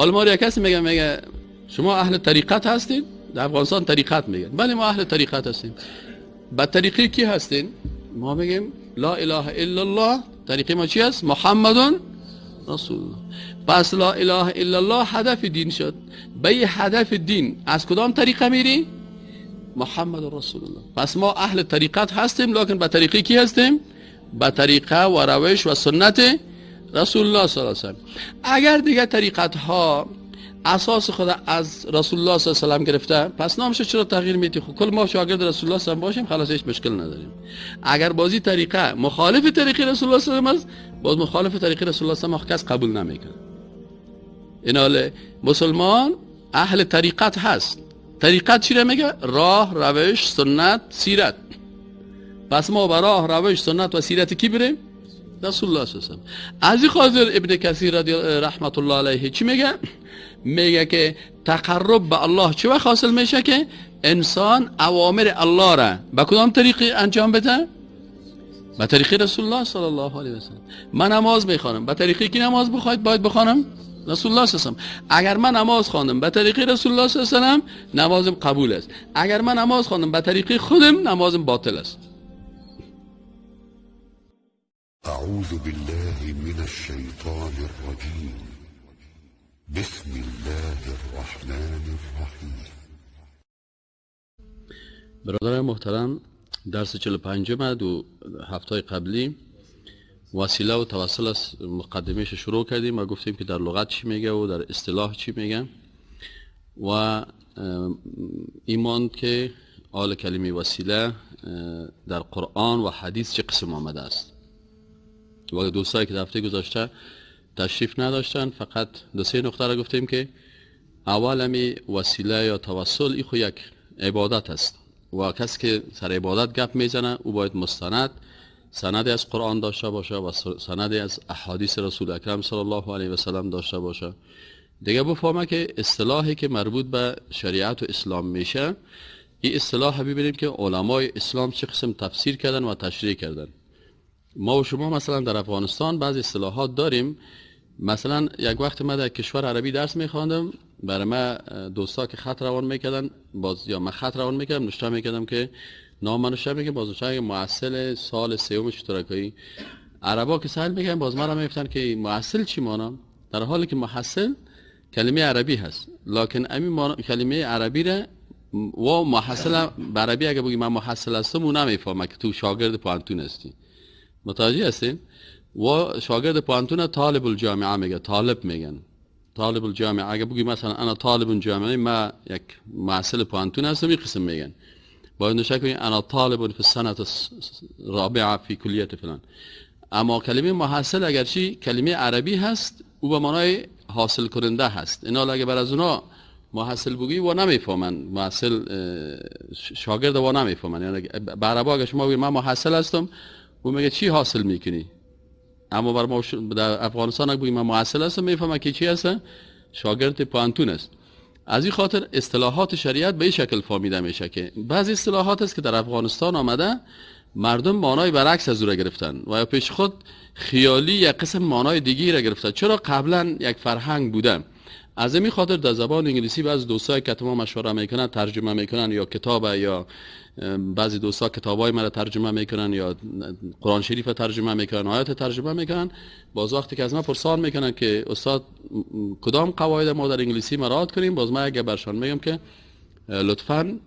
حالا ما کسی میگه شما اهل طریقت هستین؟ در افغانستان طریقت میگن. بله ما اهل طریقت هستیم. به طریقه کی هستین؟ ما میگیم لا اله الا الله. طریقه ما چی است؟ محمد رسول الله. پس لا اله الا الله هدف دین شد. به هدف دین از کدام طریقه میری؟ محمد رسول الله. پس ما اهل طریقت هستیم، لکن به طریقه کی هستیم؟ به طریقه و روش و سنت رسول الله صلی الله علیه و سلم. اگر دیگه طریقت ها اساس خود از رسول الله صلی الله علیه و سلم گرفته، پس نامش چرا تغییر میدی؟ خب کل ما شاگرد رسول الله صلی الله علیه و باشیم، خلاص هیچ مشکل نداریم. اگر بازی طریقه مخالف طریقه رسول الله صلی الله علیه و سلم است، باز مخالف طریقه رسول الله صلی الله علیه و سلم کس قبول نمیکنه. این مسلمان اهل طریقت هست. طریقت چی را میگه؟ راه، روش، سنت، سیرت. پس ما به راه، روش، سنت و سیرت کی بریم؟ رسول الله صلی الله علیه و سلم. از این خاطر ابن کثیر رحمت الله علیه چی میگه؟ میگه که تقرب به الله چه وقت حاصل میشه؟ که انسان اوامر الله را به کدام طریقی انجام بده؟ به طریق رسول الله صلی الله علیه و سلم. من نماز میخوانم، به طریقی که نماز بخواید باید بخوانم؟ رسول الله صلی الله علیه و سلم. اگر من نماز خواندم به طریق رسول الله صلی الله علیه و سلم، نمازم قبول است. اگر من نماز خواندم به طریق خودم، نمازم باطل است. اعوذ بالله من الشیطان الرجیم. بسم الله الرحمن الرحیم. برادر محترم، درس 45 دو هفته قبلی وسیله و توسل از مقدمهش شروع کردیم و گفتیم که در لغت چی میگه و در اصطلاح چی میگه و ایمان که آل کلمه وسیله در قرآن و حدیث چه قسم آمده است. و دوستایی که هفته گذشته تشریف نداشتن، فقط دو سه نقطه را گفتیم که اول همی وسیله یا توسل ای خو یک عبادت است و کسی که سر عبادت گپ میزنه او باید مستند سندی از قرآن داشته باشه و سندی از احادیث رسول اکرم صلی الله علیه و سلم داشته باشه. دیگه بفهمه که اصطلاحی که مربوط به شریعت و اسلام میشه، این اصطلاح ببینیم که علمای اسلام چه قسم تفسیر کردن و تشریح کردن. ما و شما مثلا در افغانستان بعضی اصطلاحات داریم. مثلا یک وقت من در کشور عربی درس میخواندم، برای من دوستا که خط روان میکردن، باز یا من خط روان میکردم، نوشته میکردم که نام من نوشته میکردم، باز نوشته محصل سال سوم اشتراکی. عربا که سهل میکردن باز ما را میگفتن که محصل چی مانا، در حالی که محصل کلمه عربی هست، لکن امی کلمه عربی را و محصل به عربی اگه بگی من محصل هستم، او نمیفهمه که تو شاگرد پوهنتون هستی. متوجه هستین؟ و شاگرد پوهنتون طالب الجامعه میگه، طالب میگن، طالب الجامعه. اگه بگی مثلا انا طالب جامعه، ما یک محصل پوهنتون هستم، این قسم میگن. باید نشه کنی انا طالب فی السنه الرابعه فی کلیه فلان. اما کلمه محصل اگرچه کلمه عربی هست، او به معنای حاصل کننده هست. اینا اگه بر از اونا محصل بگی و نمیفهمن، محصل شاگرد و نمیفهمن. یعنی به عربا اگه شما بگی من محصل هستم، او میگه چی حاصل میکنی؟ اما بر ما در افغانستان اگه بگیم من محصل هستم، میفهمم که چی هست، شاگرد پوهنتون است. از این خاطر اصطلاحات شریعت به این شکل فهمیده میشه که بعضی اصطلاحات است که در افغانستان آمده، مردم معنای برعکس از او را گرفتن و یا پیش خود خیالی یک قسم معنای دیگی را گرفتن، چرا قبلا یک فرهنگ بوده. از این خاطر در زبان انگلیسی بعضی دوستای که ما مشوره میکنن ترجمه میکنن، یا کتاب، یا بعضی دوستا کتابای مرا ترجمه میکنن، یا قرآن شریف ترجمه میکنن، آیات ترجمه میکنن. باز وقتی که از من پرسان میکنن که استاد کدام قواعد ما در انگلیسی مراعات کنیم، باز من اگه برشان میگم که لطفاً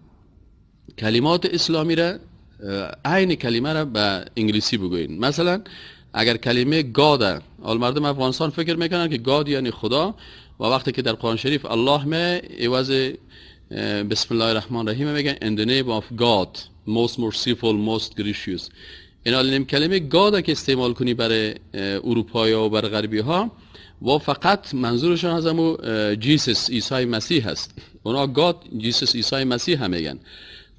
کلمات اسلامی را عین کلمه را به انگلیسی بگوین. مثلا اگر کلمه God، حال مردم افغانستان فکر میکنن که God یعنی خدا، و وقتی که در قرآن شریف الله می عوض بسم الله الرحمن الرحیم میگن in the name of God most merciful most gracious. اینا نیم کلمه God که استعمال کنی برای اروپایی و برای غربی ها، و فقط منظورشون از همو Jesus عیسی مسیح هست. اونا God Jesus عیسی مسیح هم میگن.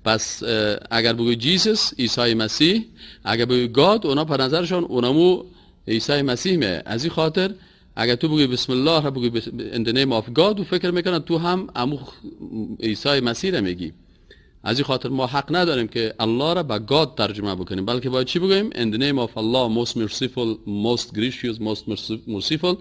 پس اگر بگوی Jesus عیسی مسیح، اگر بگوی God، اونا پر نظرشون اونمو عیسی مسیح میه. از این خاطر اگر تو بگوی بسم الله را بگوی in the name of God، و فکر میکنن تو هم امو عیسی مسیح را میگی. از این خاطر ما حق نداریم که الله را به God ترجمه بکنیم، بلکه باید چی بگوییم؟ In the name of Allah most merciful most gracious most merciful.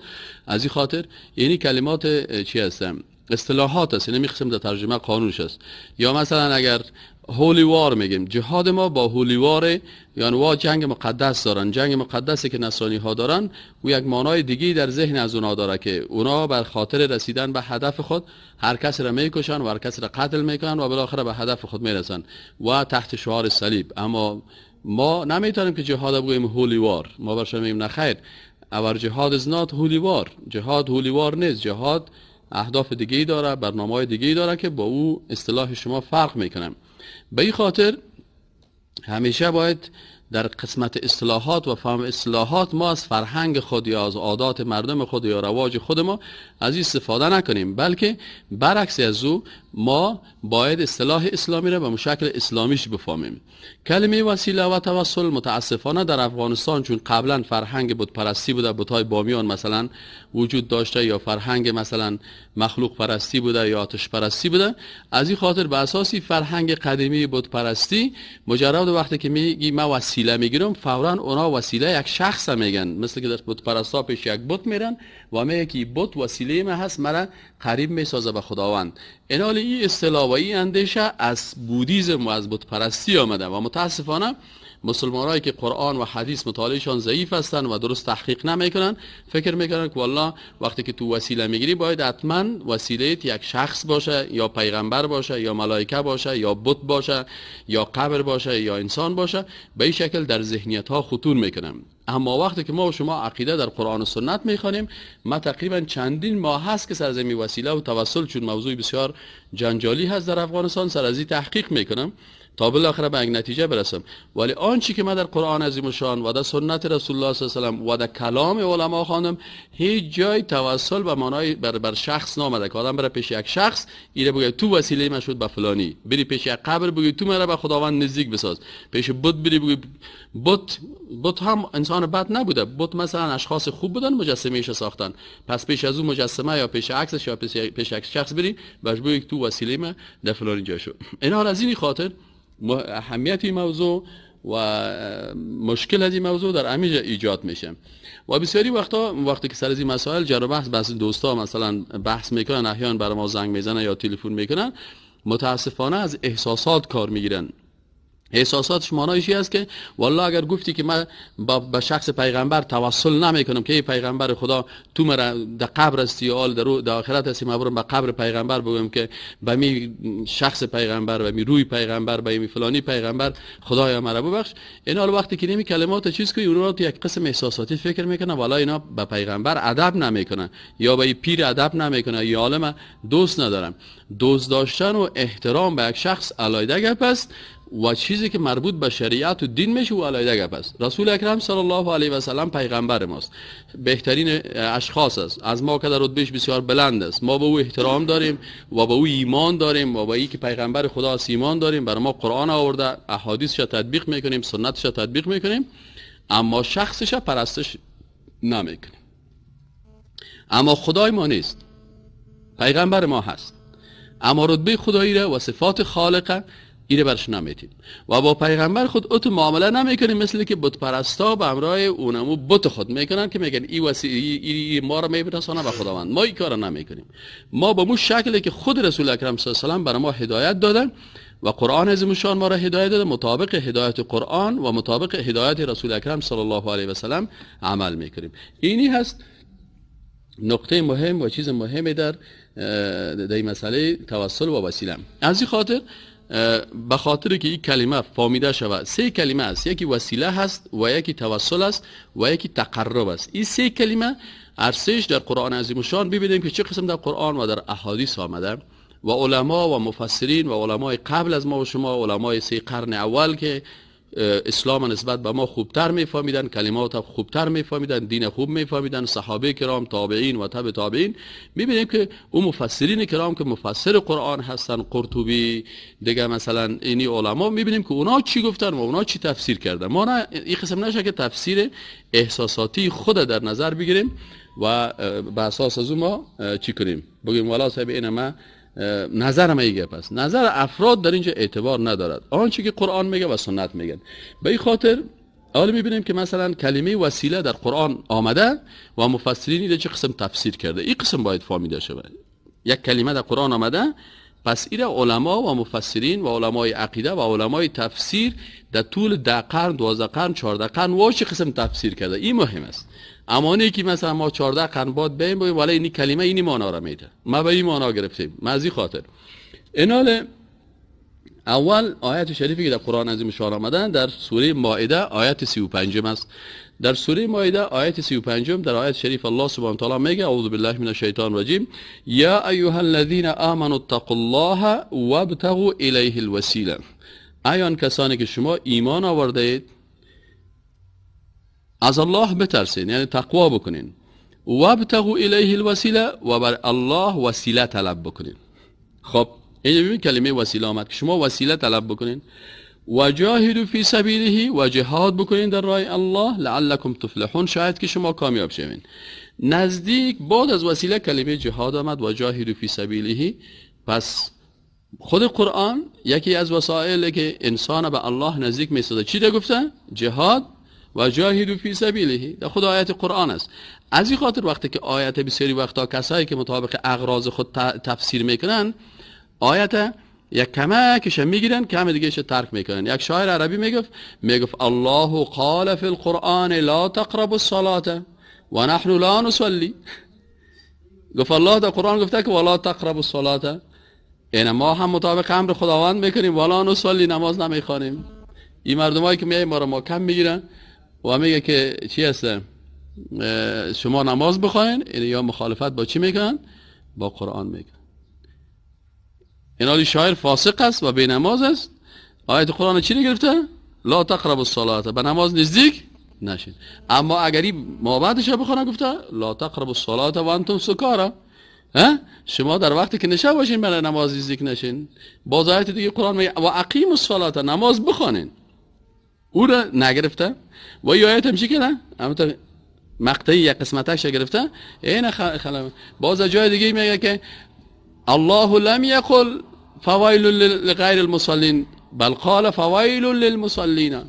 از این خاطر یعنی کلمات چی هستن؟ اصطلاحات است، یعنی قسم در ترجمه قانونش است. یا مثلا اگر holy war میگیم، جهاد ما با holy war، یعنی وا جنگ مقدس دارن، جنگ مقدسی که نصرانی ها دارن و یک معنای دیگه در ذهن از اونا داره که اونا بر خاطر رسیدن به هدف خود هر کس را میکشن و هر کس را قتل میکنن و بالاخره به هدف خود میرسن و تحت شعار صلیب. اما ما نمیتونیم که جهاد بگوییم holy war، ما برش میگیم نه خیر، our jihad is not holy war، جهاد holy war نیست، جهاد اهداف دیگه داره، برنامه‌های دیگه داره که با او اصطلاح شما فرق میکنه. به این خاطر همیشه باید در قسمت اصطلاحات و فهم اصطلاحات ما از فرهنگ خود یا از عادات مردم خود یا رواج خود ما از این استفاده نکنیم، بلکه برعکس از او ما باید اصطلاح اسلامی را به شکل اسلامیش بفهمیم. کلمه وسیله و توسل متاسفانه در افغانستان چون قبلا فرهنگ بت پرستی بوده، بت‌های بامیان مثلا وجود داشته، یا فرهنگ مثلا مخلوق پرستی بوده یا آتش پرستی بوده، از این خاطر به اساسی فرهنگ قدیمی بت پرستی مجرد وقتی که میگی ما وسیله میگیرم، فورا اونا وسیله یک شخص میگن، مثل که در بت پرستا پیش یک بت میرن و میگه که بت وسیله ما هست، مرا قریب میسازه به خداوند. اینال این اصطلاح و این اندیشه از بودیزم و از بت پرستی آمده و متاسفانه مسلمانایی که قرآن و حدیث مطالعهشان ضعیف هستند و درست تحقیق نمیکنن، فکر میکنن که والله وقتی که تو وسیله میگیری باید حتما وسیله یک شخص باشه، یا پیغمبر باشه، یا ملائکه باشه، یا بت باشه، یا قبر باشه، یا انسان باشه. به این شکل در ذهنیت ها خطور میکنن. اما وقتی که ما و شما عقیده در قرآن و سنت میخوانیم، ما تقریبا چندین ماه هست که سر از این وسیله و توسل، چون موضوع بسیار جنجالی هست در افغانستان، سر از این تحقیق میکنم تا بالاخره به یک نتیجه برسم. ولی آنچه که من در قرآن عظیم الشان و در سنت رسول الله صلی الله علیه و سلم و در کلام علما خواندم، هیچ جای توسل به معنای بر شخص نامده که آدم بره پیش یک شخص ایره بگه تو وسیله من شد به فلانی، بری پیش یک قبر بگی تو مرا به خداوند نزدیک بساز، پیش بت بری بگی بت هم انسان بد نبوده، بت مثلا اشخاص خوب بودن مجسمه‌اش ساختن، پس پیش از اون مجسمه یا پیش عکسش یا پیش یک شخص بری باش بگی تو وسیله من در فلانی جا شد. اینا از این خاطر اهمیت این موضوع و مشکل از این موضوع در امیج ایجاد میشه. و بسیاری وقتا وقتی که سر از این مسائل جر و بحث بعضی دوستا مثلا بحث میکنن، احیانا برای ما زنگ میزنن یا تلفن میکنن، متاسفانه از احساسات کار میگیرن. احساساتش معنایش است که والله اگر گفتی که من با شخص پیغمبر توسل نمیکنم که ای پیغمبر خدا تو مرا در قبر هستی یا در آخرت هستی، من برم به قبر پیغمبر بگم که به می شخص پیغمبر و می روی پیغمبر به می فلانی پیغمبر خدایا مرا ببخش. اینا وقتی که نمی کلمات چیز که اونها تو یک قسم احساساتی فکر میکنه، والله اینا به پیغمبر ادب نمیکنن یا به پیر ادب نمیکنه یا عالم دوست ندارم. دوست داشتن و احترام به یک شخص علیحده گپ است و چیزی که مربوط به شریعت و دین میشه و علیحده گپ است. رسول اکرم صلی الله علیه و سلم پیغمبر ماست، بهترین اشخاص است، از ما که در رتبهش بسیار بلند است، ما به او احترام داریم و به او ایمان داریم و به ای که پیغمبر خدا است ایمان داریم، بر ما قرآن آورده، احادیثش تطبیق میکنیم، سنتش تطبیق میکنیم، اما شخصش پرستش نمیکنیم. اما خدای ما نیست، پیغمبر ما هست، اما رتبه خدایی را و صفات خالقه ایره برش نمیتیم و با پیغمبر خود اتو معامله نمیکنیم، مثل که بت پرستا به همراه اونمو بت خود میکنن که میگن ای وسیله ما را میبرسانه به خداوند. ما این کارو نمیکنیم. ما به مو شکلی که خود رسول اکرم صلی الله علیه و سلم برای ما هدایت دادن و قرآن عظیم الشان ما را هدایت داده، مطابق هدایت قرآن و مطابق هدایت رسول اکرم صلی الله علیه و سلم عمل میکنیم. اینی هست نقطه مهم و چیز مهمی در این مسئله توسل و وسیله. از این خاطر به خاطر که این کلمه فهمیده شود، سه کلمه است، یکی وسیله هست و یکی توسل است و یکی تقرب است. این سه کلمه ارسش در قرآن عظیم الشان ببینیم که چه قسم در قرآن و در احادیث آمده و علما و مفسرین و علمای قبل از ما و شما، علمای سه قرن اول که اسلام نسبت به ما خوبتر میفهمیدن، کلمات خوبتر میفهمیدن، دین خوب میفهمیدن، صحابه کرام، تابعین و تبع تابعین، میبینیم که اون مفسرین کرام که مفسر قرآن هستن، قرطبی دیگه مثلا اینی علما، میبینیم که اونا چی گفتن و اونا چی تفسیر کردن. ما نه این قسم نشه که تفسیر احساساتی خود در نظر بگیریم و به اساس از اون ما چی کنیم، بگیم والا صاحب این ما نظر ما گپ است. نظر افراد در اینجا اعتبار ندارد، آنچه که قرآن میگه و سنت میگن. به این خاطر حالا میبینیم که مثلا کلمه وسیله در قرآن آمده و مفسرین اینو چه قسم تفسیر کرده. این قسم باید فهمیده شود. یک کلمه در قرآن آمده، پس ایره علما و مفسرین و علمای عقیده و علمای تفسیر در طول 10 قرن، 12 قرن، 14 قرن و چه قسم تفسیر کرده. این مهم است. امانه که مثلا ما 14 قرن بعد بیم بگیم ولی این کلمه اینی معنا را میده، ما به این معنا گرفتیم. ما از این خاطر اینال اول آیت شریفی که در قرآن عظیم شان آمدن در سوره مائده آیت 35 است. در سوره مائده آیت 35 در آیت شریف الله سبحانه و تعالی میگه اعوذ بالله من الشیطان الرجیم یا ایها الذین آمنوا اتقوا الله وابتغوا الیه الوسیله. ای آن کسانی که شما ایمان آورده اید از الله بترسین، یعنی تقوا بکنین، وابتغوا الیه الوسیله و بر الله وسیله طلب بکنین. خب اینجا ببین کلمه وسیله آمد که شما وسیله طلب بکنین. و جاهدوا فی سبیله و جهاد بکنین در راه الله لعلکم تفلحون، شاید که شما کامیاب شوین. نزدیک بعد از وسیله کلمه جهاد آمد و جاهدوا فی سبیله. پس خود قرآن یکی از وسایل که انسان به الله نزدیک میسازه چی ده گفته؟ جهاد و جاهدوا فی سبیله. در خود آیت قرآن است. از این خاطر وقتی که آیت بسیاری وقتا کسایی که مطابق اغراض خود تفسیر میکنن آیت یک کمکش میگیرن، کم دیگه ترک میکنن. یک شاعر عربی میگفت الله قال فی القرآن لا تقربوا الصلاة و نحن لا نصلي. گفت الله در قرآن گفته که ولا تقربوا الصلاة، این ما هم مطابق امر خداوند میکنیم، ولا نصلي نماز نمیخوانیم. این مردمایی که میای ما رو ما کم میگیرن و میگه که چی هست، شما نماز بخواین، یا مخالفت با چی میکنن؟ با قرآن میکنن. این حالی شاعر فاسق است و بی نماز است. آیت قرآن چی گرفته؟ لا تقربوا الصلاة، به نماز نزدیک نشین. اما اگری ما بعدش بخونه گفته لا تقربوا الصلاة و انتم سکارا، شما در وقتی که نشه باشین برای نماز نزدیک نشین. باز آیت دیگه قرآن میگه و اقیموا الصلاة، نماز بخوانین. او را نگرفته و ای آیت هم چی کنه؟ همونطور مقطعی یک قسمتش گرفته. این باز جای دیگه میگه که الله لم يقل فویل لغیر المصلین بل قال فویل للمصلین.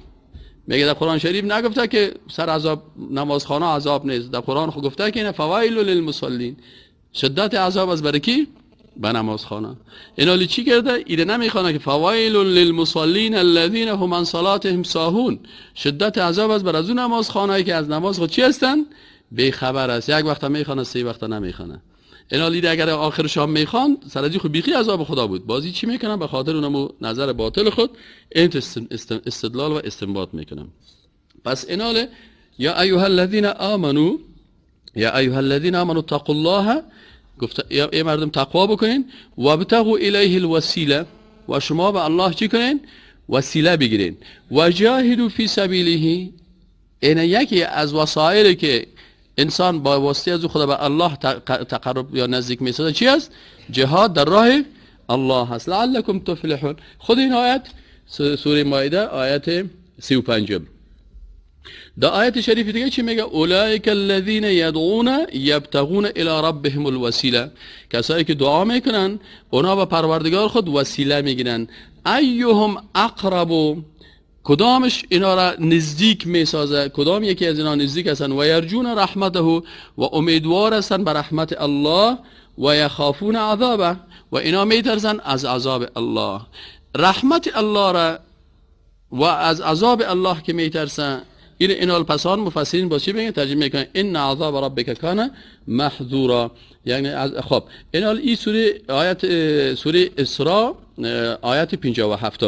میگه در قرآن شریف نگفته که سر عذاب نمازخانه عذاب نیست، در قرآن خود گفته که اینه فویل للمصلین، شدت عذاب از برای کی؟ به نمازخانه. این حالی چی کرده؟ ایده نمیخوانه که فویل للمصلین الذین هم عن صلاتهم ساهون، شدت عذاب از بر از اون نمازخانه‌ای که از نماز خود چی هستن؟ بی خبر است. یک وقت میخوانه، سه وقت نمیخوانه. این حالی اگر آخر شام میخوان سرجی خود بیخی عذاب خدا بود. بازی چی میکنن؟ به خاطر اونمو نظر باطل خود این استدلال و استنباط میکنن. پس این حال یا ایها الذین آمنو، یا ایها الذین آمنوا اتقوا الله، گفت ای مردم تقوا بکنین، و ابتغوا الیه الوسیله، و شما به الله چی کنین؟ وسیله بگیرین. و جاهدوا فی سبیله، این یکی از وسایلی که انسان با واسطه از خدا به الله تقرب یا نزدیک میسازه چی است؟ جهاد در راه الله هست. لعلکم تفلحون. خود این آیت سوره مائده آیت 35. در آیت شریف دیگه چی میگه؟ اولئک الذین یدعون یبتغون الی ربهم الوسیله، کسایی که دعا میکنن اونا به پروردگار خود وسیله میگیرن. ایهم اقرب، کدامش اینا را نزدیک میسازه، کدام یکی از اینا نزدیک هستن. و یرجون رحمته، و امیدوار هستن به رحمت الله، و یخافون عذابه، و اینا میترسن از عذاب الله. رحمت الله را و از عذاب الله که میترسن، این اینال پسان مفسرین با چی میگن؟ ترجمه میکنن ان عذاب ربک کان محذورا. یعنی از خب اینال این سوره آیت سوره اسراء آیت 57.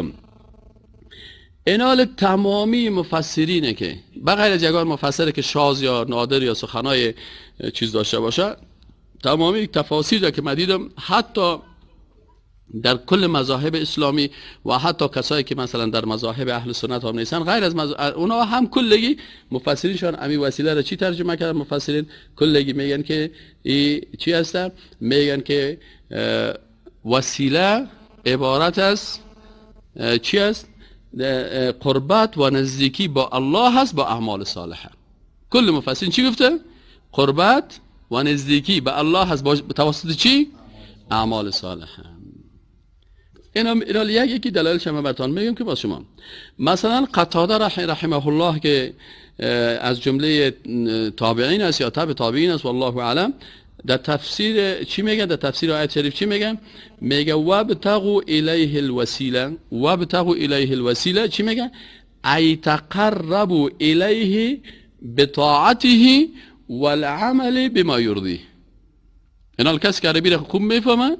اینال تمامی مفسرینه که بغیر از یگان مفسره که شاذ یا نادر یا سخنای چیز داشته باشه، تمامی تفاسیر که من دیدم حتی در کل مذاهب اسلامی و حتی کسایی که مثلا در مذاهب اهل سنت هم نیستن، غیر از اونا هم کلگی مفسرینشان امی وسیله را چی ترجمه کردن؟ مفسرین کلگی میگن که ای چی هست؟ میگن که وسیله عبارت از چی است؟ قربت و نزدیکی با الله هست با اعمال صالحه. کل مفسرین چی گفته؟ قربت و نزدیکی به الله هست با توسط چی؟ اعمال صالح. اینا یکی دلایلش هم براتون میگم که با شما مثلا قتاده رحمه الله که از جمله تابعین است یا تابع تابعین است والله اعلم، در تفسیر چی میگه؟ در تفسیر آیت شریف چی میگه؟ میگه وابتغوا الیه الوسیله. وابتغوا الیه الوسیله چی میگه؟ ای تقربوا الیه بطاعته والعمل بما یرضیه. اینا کسی که عربی را خوب میفهمه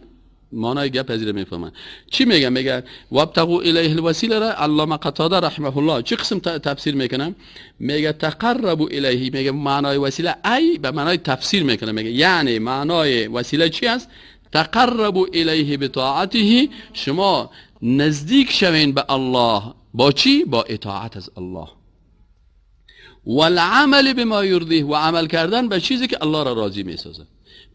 معنای گپ از میفهمه. چی میگه؟ میگه وابتغوا الیه الوسیله را علامه قتاده رحمه الله چه قسم تفسیر میکنه؟ میگه تقربوا الیه، میگه معنای وسیله ای به معنای تفسیر میکنه، میگه یعنی معنای وسیله چی است؟ تقربوا الیه بطاعته، شما نزدیک شوین به الله با چی؟ با اطاعت از الله. والعمل بما یرضیه، و عمل کردن به چیزی که الله را راضی میسازه.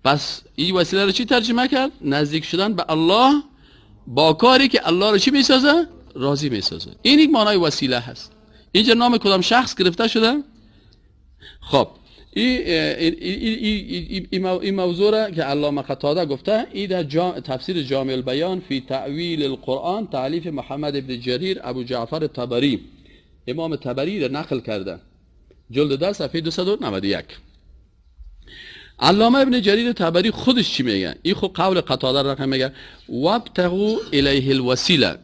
پس این وسیله رو چی ترجمه کرد؟ نزدیک شدن به الله با کاری که الله رو چی میسازه؟ راضی میسازه. این یک معنای وسیله هست. اینجا نام کدام شخص گرفته شده؟ خب این موضوع را که علامه قتاده گفته، این در تفسیر جامع البیان فی تأویل القرآن تألیف محمد ابن جریر ابو جعفر طبری، امام طبری را نقل کرده، جلد 10 صفحه 291. علامه ابن جریر طبری خودش چی میگه؟ این خود قول قتاده رقم میگه وابتغوا الیه الوسیله.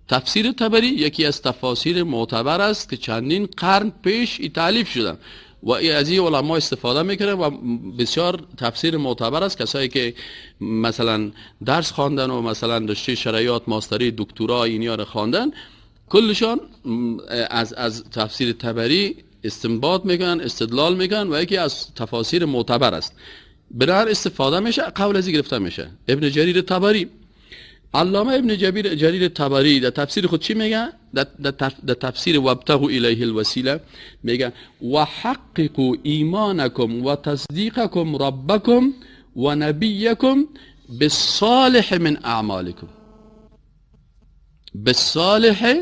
تفسیر طبری یکی از تفاسیر معتبر است که چندین قرن پیش ای تالیف شده و از این علما استفاده میکنه و بسیار تفسیر معتبر است. کسایی که مثلا درس خواندن و مثلا رشته شرعیات، ماستری، دکترا اینیا رو خواندن، کلشان از تفسیر طبری استنباط میکنن، استدلال میکنن و یکی از تفاسیر معتبر است. برای استفاده میشه، قول از گرفته میشه. ابن جریر طبری، علامه ابن جریر طبری در تفسیر خود چی میگه؟ در تفسیر وابتغوا الیه الوسیله میگه و حققوا ایمانکم و تصدیقکم ربکم و نبیکم بالصالح من اعمالکم. بالصالح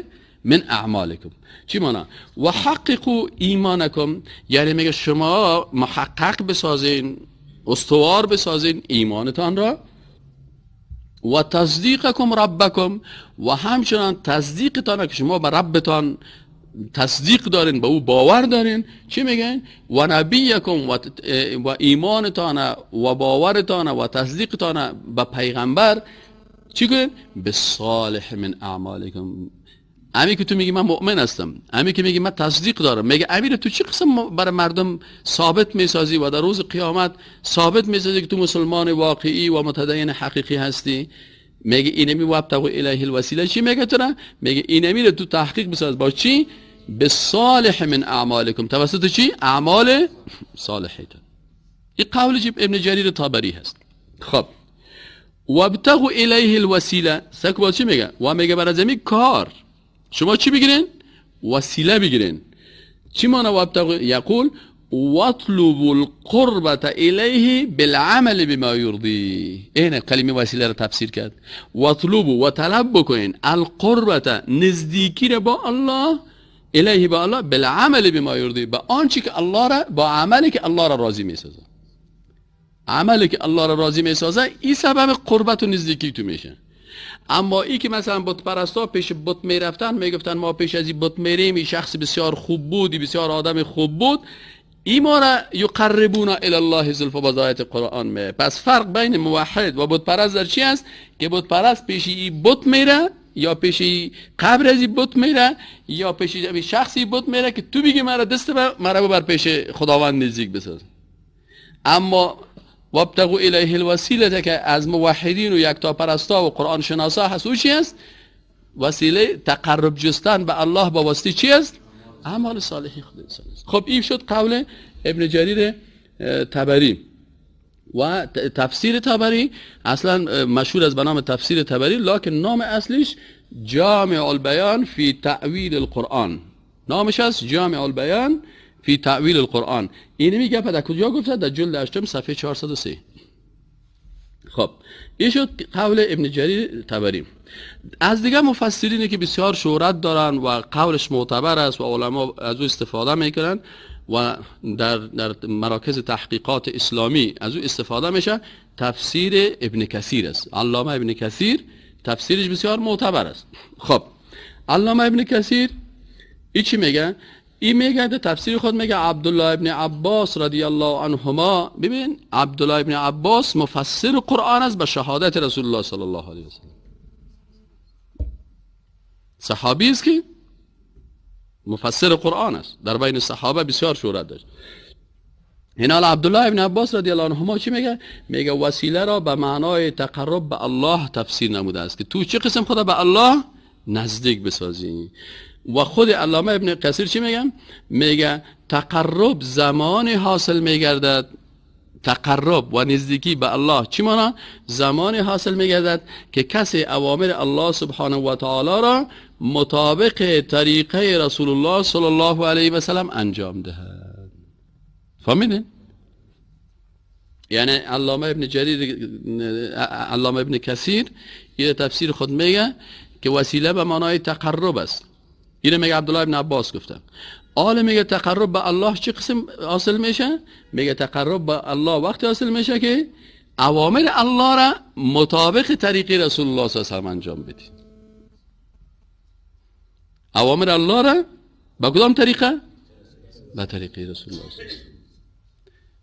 من اعمالکم چی مانا؟ و حققوا ایمانکم، یعنی میگه شما محقق بسازین، استوار بسازین ایمانتان را، و تصدیقکم ربکم، و همچنان تصدیقتان که شما به ربتان تصدیق دارین، به او باور دارین. چی میگن؟ و نبیکم و ایمانتان و باورتان و تصدیقتان به پیغمبر چی کنین؟ به صالح من اعمالکم. امی که تو میگی من مؤمن هستم، امی که میگی من تصدیق دارم، میگه امیر تو چی قسم برای مردم ثابت میسازی و در روز قیامت ثابت میسازی که تو مسلمان واقعی و متدین حقیقی هستی؟ میگه اینمی وابتغوا الیه الوسیله. چی میگه تو؟ میگه اینمی رو تو تحقیق بساز با چی؟ به صالح من اعمالکم، توسط چی؟ اعمال صالحیتون. این قول ابن جریر طبری هست. خب وابتغوا الیه الوسیله سک با چی میگه؟ و میگه برای زمین کار شما چی بگیرین؟ وسیله بگیرین. چی معنی وابتغوا؟ یقول واطلبوا القربة الیه بالعمل بما یرضی. این کلمه وسیله را تفسیر کرد. واطلبوا و طلب بکنین، القربة نزدیکی را با الله، الیه با الله، بالعمل بما یرضی، با آنچه که الله را، با عملی که الله را راضی میسازه. عملی که الله را راضی میسازه این سبب قربت و نزدیکی تو میشه. اما ای که مثلا بت پرستا پیش بت میرفتن، میگفتن ما پیش از این بت میریم، این شخص بسیار خوب بود، این بسیار آدم خوب بود، ای ما را یقربونا الی الله زلفا با آیت قرآن می. پس فرق بین موحد و بت پرست در چی است؟ که بت پرست پیش این بت میره یا پیش قبر از این بت میره یا پیش شخصی بت میره که تو بگی مرا دست مرا ببر پیش خداوند نزدیک بساز. اما وابتغوا الیه الوسیله که از موحدین و یکتاپرستا و قرآن شناسا هست، او چی است؟ وسیله تقرب جستن به الله با واسطه چی است؟ اعمال صالحی خود انسان است. خب این شد قول ابن جریر طبری و تفسیر طبری اصلا مشهور از به نام تفسیر طبری، لکن نام اصلیش جامع البیان فی تأویل القرآن، نامش است جامع البیان فی تأویل القرآن. اینو میگه در کجا گفته؟ در جلد 8 صفحه 403. خب این شد قول ابن جریر طبری. از دیگه مفسرینی که بسیار شهرت دارن و قولش معتبر است و علما از او استفاده میکنن، و در مراکز تحقیقات اسلامی از او استفاده میشه، تفسیر ابن کثیر است. علامه ابن کثیر تفسیرش بسیار معتبر است. خب علامه ابن کثیر ای چی میگه؟ ای میگه در تفسیر خود میگه عبدالله ابن عباس رضی الله عنهما، ببین عبدالله ابن عباس مفسر قرآن است به شهادت رسول الله صلی الله علیه وسلم، صحابی است که مفسر قرآن است، در بین صحابه بسیار شهرت داشت. هنا عبدالله ابن عباس رضی الله عنهما چی میگه؟ میگه وسیله را به معنای تقرب به الله تفسیر نموده است که تو چه قسم خدا به الله نزدیک بسازی. و خود علامه ابن کثیر چی میگه؟ میگه تقرب زمانی حاصل میگردد، تقرب و نزدیکی به الله چی مانا؟ زمانی حاصل میگردد که کسی اوامر الله سبحانه و تعالی را مطابق طریقه رسول الله صلی الله علیه و سلم انجام دهد. فهمیدین؟ یعنی علامه ابن جریر، علامه ابن کثیر یه تفسیر خود میگه که وسیله به معنای تقرب است. اینو میگه عبدالله ابن عباس گفته. آل میگه تقرب به الله چه قسم حاصل میشه؟ میگه تقرب به الله وقتی حاصل میشه که اوامر الله را مطابق طریق رسول الله صلی الله علیه و سلم انجام بدی. اوامر الله را به کدام طریقه؟ به طریق رسول الله صلی الله علیه و سلم.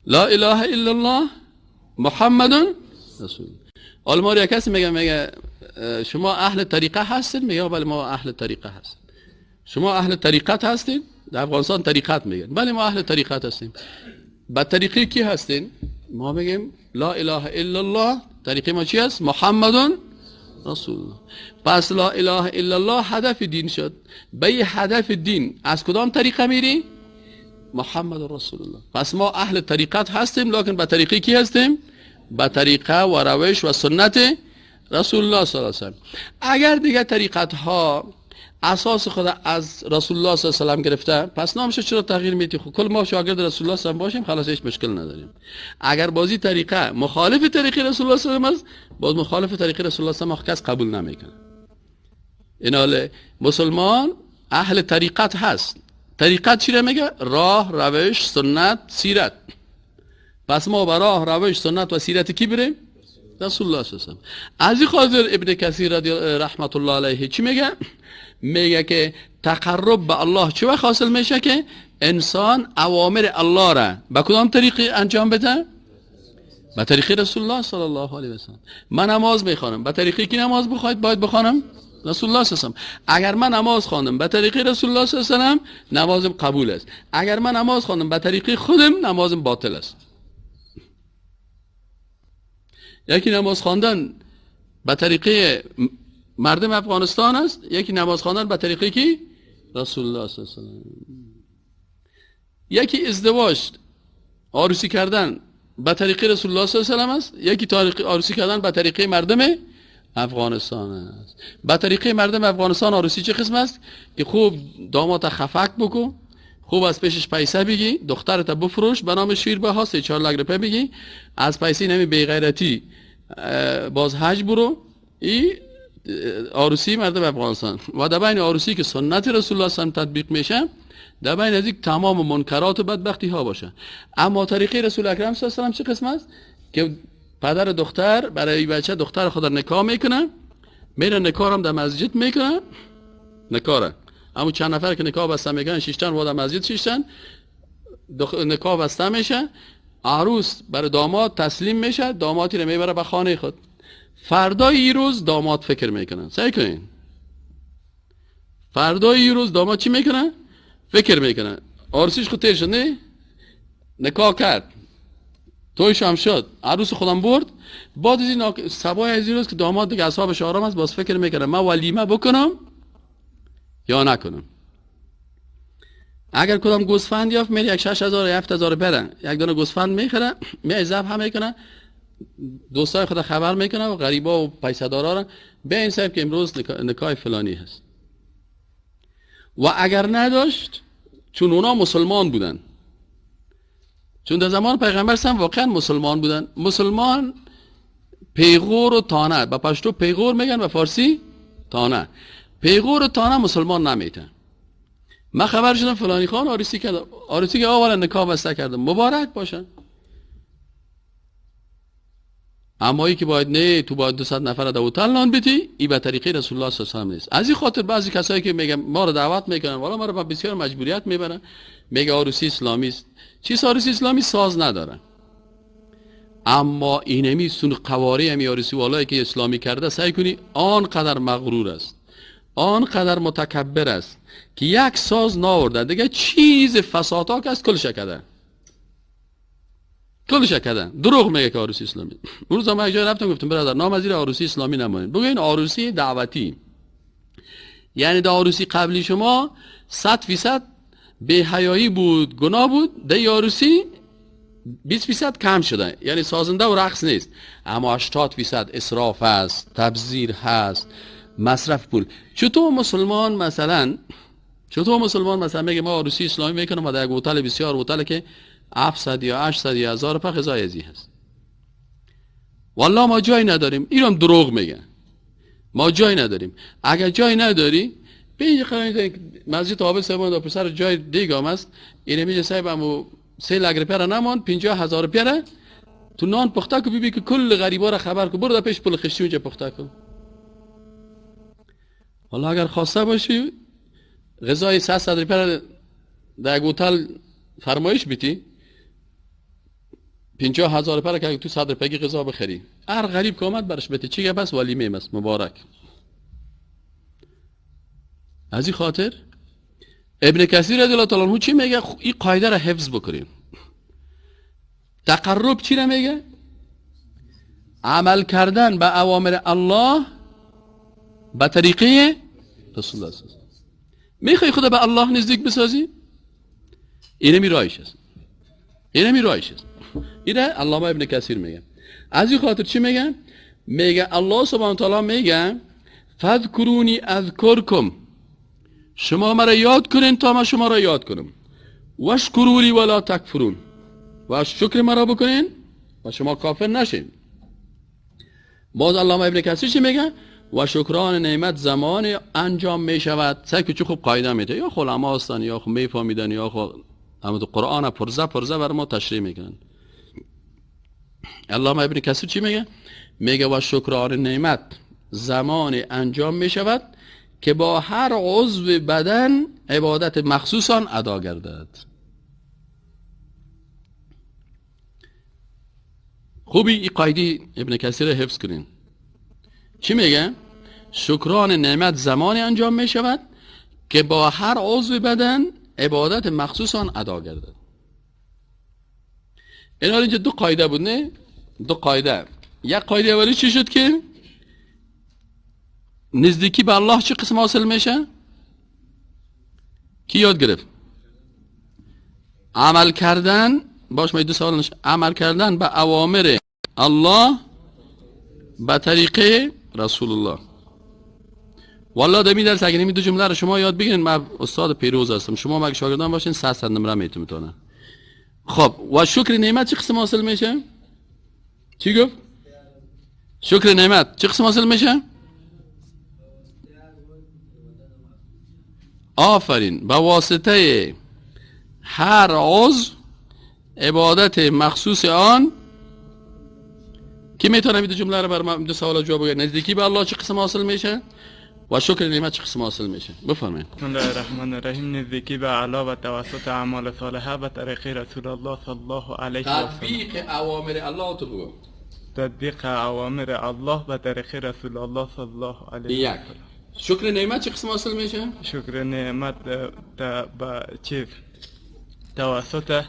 لا اله الا الله محمد رسول الله. آل ما را کسی میگه شما اهل طریقه هستین؟ میگه بله ما اهل طریقه هستیم. شما اهل طریقت هستین؟ در افغانستان طریقت میگن. بله ما اهل طریقت هستیم. به طریقه کی هستین؟ ما میگیم لا اله الا الله. طریقه ما چی است؟ محمد رسول الله. پس لا اله الا الله هدف دین شد. به هدف دین از کدام طریقه میری؟ محمد رسول الله. پس ما اهل طریقت هستیم، لکن به طریقه کی هستیم؟ به طریقه و روش و سنت رسول الله صلی الله علیه و سلم. اگر دیگه طریقت ها اساس خود از رسول الله صلی الله علیه و سلم گرفته، پس نامش چرا تغییر میدی؟ خب کل ما شاگرد رسول الله صلی الله علیه و باشیم، خلاص هیچ مشکل نداریم. اگر بازی طریقه مخالف طریقه رسول الله صلی الله علیه و سلم است، باز مخالف طریقه رسول الله صلی الله علیه و سلم کس قبول نمیکنه. این حال مسلمان اهل طریقت هست. طریقت چی میگه؟ راه، روش، سنت، سیرت. پس ما به راه، روش، سنت و سیرت کی بریم؟ رسول الله صلی الله علیه و سلم. از این خاطر ابن کثیر رحمت الله علیه چی میگه؟ میگه که تقرب به الله چه وقت حاصل میشه؟ که انسان اوامر الله را به کدام طریقی انجام بده؟ به طریق رسول الله صلی الله علیه و سلم. من نماز میخوانم، به طریقی که نماز بخواید باید بخوانم؟ رسول الله صلی الله علیه و سلم. اگر من نماز خواندم به طریق رسول الله صلی الله علیه و سلم، نمازم قبول است. اگر من نماز خواندم به طریق خودم، نمازم باطل است. یکی نماز خواندن به طریقه مردم افغانستان است، یکی نماز خواندن به طریقه کی؟ رسول الله صلی الله علیه و سلم. یکی ازدواج عروسی کردن به طریقه رسول الله صلی الله علیه و سلم است، یکی طریق عروسی کردن به طریقه مردم افغانستان است. به طریقه مردم افغانستان عروسی چه قسم است؟ که خوب داماد خفک بکن، خوب از پیشش پیسه بگی، دخترت بفروش به نام شیربها 3-4 لک روپیه بگی، از پیسه نمی بیغیرتی باز حج برو. ای عروسی مردم افغانستان. و در بین عروسی که سنت رسول الله صلی الله علیه و تطبیق میشه، در بین از تمام منکرات و بدبختی ها باشه. اما طریقه رسول اکرم صلی الله علیه و سلم چه قسم است؟ که پدر دختر برای بچه دختر خود نکاح میکنه، میره نکاح هم در مسجد میکنه، نکاره. اما چند نفر که نکاح بسته میکنن، شیشتن و در مسجد شیشتن نکاح بسته میشه، عروس برای داماد تسلیم میشه، دامادی رو میبره به خانه خود. فردای این روز داماد فکر میکنن، سعی کنین فردای این روز داماد چی میکنه؟ فکر میکنه. عروسیش خود تیر شد، نه؟ نکاح کرد، تویش هم شد، عروس خودم برد. بعد از این صبای از این روز که داماد دیگه اعصابش آرام است، باز فکر میکنه من ولیمه بکنم یا نکنم. اگر کدام گوسفند یافت، میره یک 6000 یا 7000 بره، یک دونه گوسفند میخره، میای ذبح میکنه، دوستای خود خبر میکنه و غریبا و پیسه دارا را به این صاحب که امروز نکاح فلانی هست. و اگر نداشت، چون اونا مسلمان بودن، چون در زمان پیغمبر سم واقعا مسلمان بودن، مسلمان پیغور و تانه، به پشتو پیغور میگن، به فارسی تانه، پیغور و تانه مسلمان نمیتن. من خبر شدم فلانی خان عروسی کرد، عروسی که اولا نکاح بسته کرده، مبارک باشن. اما ای که باید نه تو باید 200 نفر در هتل نان بدی، ای به طریقه رسول الله صلی الله علیه و نیست. از این خاطر بعضی کسایی که میگن ما رو دعوت میکنن، والا ما رو بسیار مجبوریت میبرن، میگه عروسی اسلامی است. چیز عروسی اسلامی ساز نداره، اما اینمی سون قواری همی عروسی والایی که اسلامی کرده، سعی کنی آنقدر مغرور است، آنقدر متکبر است که یک ساز ناورده، دیگه چیز فسادها که است کلش کرده، کلش کردن. دروغ میگه که عروسی اسلامی. اون روز من یک جای رفتم گفتم برادر نام از عروسی اسلامی نمانید، بگو این عروسی دعوتی، یعنی در عروسی قبلی شما 100% بی‌حیایی بود، گناه بود، در عروسی 20% کم شده، یعنی سازنده و رقص نیست، اما 80% اسراف هست، تبذیر هست، مصرف پول. چطور مسلمان مثلا، چطور مسلمان مثلا میگه ما عروسی اسلامی میکنم و در یک هتل بسیار هتل که 700 یا 800 یا 1000 په غذای ازی هست، والله ما جای نداریم. ایران دروغ میگه ما جای نداریم. اگر جای نداری بین مسجد آب سبان پسر جای دیگه هم است، اینه میگه صاحب امو 3 لک روپیه را نمان، 50,000 روپیه را تو نان پخته کو، ببین که کل غریبا را خبر کو، برو پیش پول خشتی اونجا پخته کو. والله اگر خواسته باشی غذای 300 روپیه را در یک هتل فرمایش بیتی، 50,000 روپیه را که تو 100 روپیه غذا بخری، هر غریب که آمد برش بده، چی بس ولیمه است مبارک. از این خاطر ابن کثیر رضی الله تعالی عنه چی میگه؟ این قاعده را حفظ بکنیم. تقرب چی را میگه؟ عمل کردن به اوامر الله به طریقه رسول الله صلی الله علیه و سلم. میخوای خدا به الله نزدیک بسازی؟ اینمی رایش است، اینمی رایش است. اینه علامه ابن کثیر میگه. از این خاطر چی میگه؟ میگه الله سبحانه و تعالی میگه فذکرونی اذکرکم، شما مرا یاد کنین تا من شما را یاد کنم، واشکرونی ولا تکفرون، و شکر مرا بکنین و شما کافر نشین. باز علامه ابن کثیر چی میگه؟ و شکران نعمت زمان انجام میشود. سعی که چه خوب قاعده میده، یا علما هستن یا خب میفهمیدن یا خب اما تو قرآن پرزه پرزه بر ما تشریح میکنن. علامه ابن کثیر چی میگه؟ میگه و شکران نعمت زمان انجام میشود که با هر عضو بدن عبادت مخصوصا ادا گردد. خوبی این قاعده ابن کثیر حفظ کنین. چی میگه؟ شکران نعمت زمانی انجام می شود که با هر عضو بدن عبادت مخصوص آن ادا گردد. این اینجا دو قاعده بود نه؟ دو قاعده. یک قاعده اولی چی شد که نزدیکی به الله چه قسم حاصل میشه؟ کی یاد گرفت؟ عمل کردن باش، ما دو سوال نشه. عمل کردن به اوامر الله به طریقه رسول الله. والله دمی درس اگه نمی دو جمله رو شما یاد بگیرین، من استاد پیروز هستم، شما مگه شاگردان باشین 100 نمره میتونه. خب و شکر نعمت چه قسم حاصل میشه؟ چی گفت؟ شکر نعمت چه قسم حاصل میشه؟ آفرین، به واسطه هر عضو عبادت مخصوص آن. کی میتونه این دو جمله رو بر من دو سوال جواب بده؟ نزدیکی به الله چه قسم حاصل میشه و شکر نعمت چه قسم حاصل میشه؟ بفرمایید. بسم الله الرحمن الرحیم. نزدیکی به الله و توسط اعمال صالحه به طریق رسول الله صلی الله علیه و سلم. تطبیق اوامر الله تو بگو. تطبیق اوامر الله به طریق رسول الله صلی الله علیه و سلم. شکر نعمت چه قسم حاصل میشه؟ شکر نعمت به چیز توسط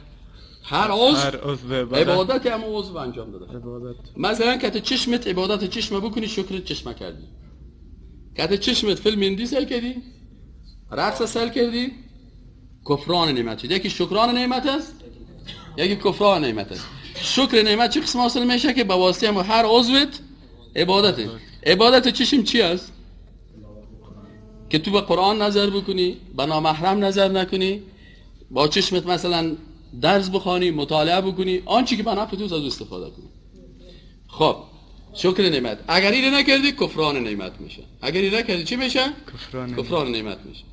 هر عضو عبادت هم عضو انجام داده. عبادت. مثلا که چشمت عبادت چشم بکنی، شکر چشم کردی. که چشمت فیلم هندی سیل کردی، رقص سیل کردی، کفران نعمت شد. یکی شکران نعمت است، یکی کفران نعمت است. شکر نعمت چه قسم حاصل میشه؟ که به واسطه هم هر عضوت عبادت. عبادت چشم چی است؟ که تو به قرآن نظر بکنی، به نامحرم نظر نکنی، با چشمت مثلا درس بخوانی، مطالعه بکنی، آنچه که به نفع تو از استفاده کنی. خب شکر نعمت. اگر اینو نکردی کفران نعمت میشه. اگر اینو نکردی چی میشه؟ کفران نعمت میشه.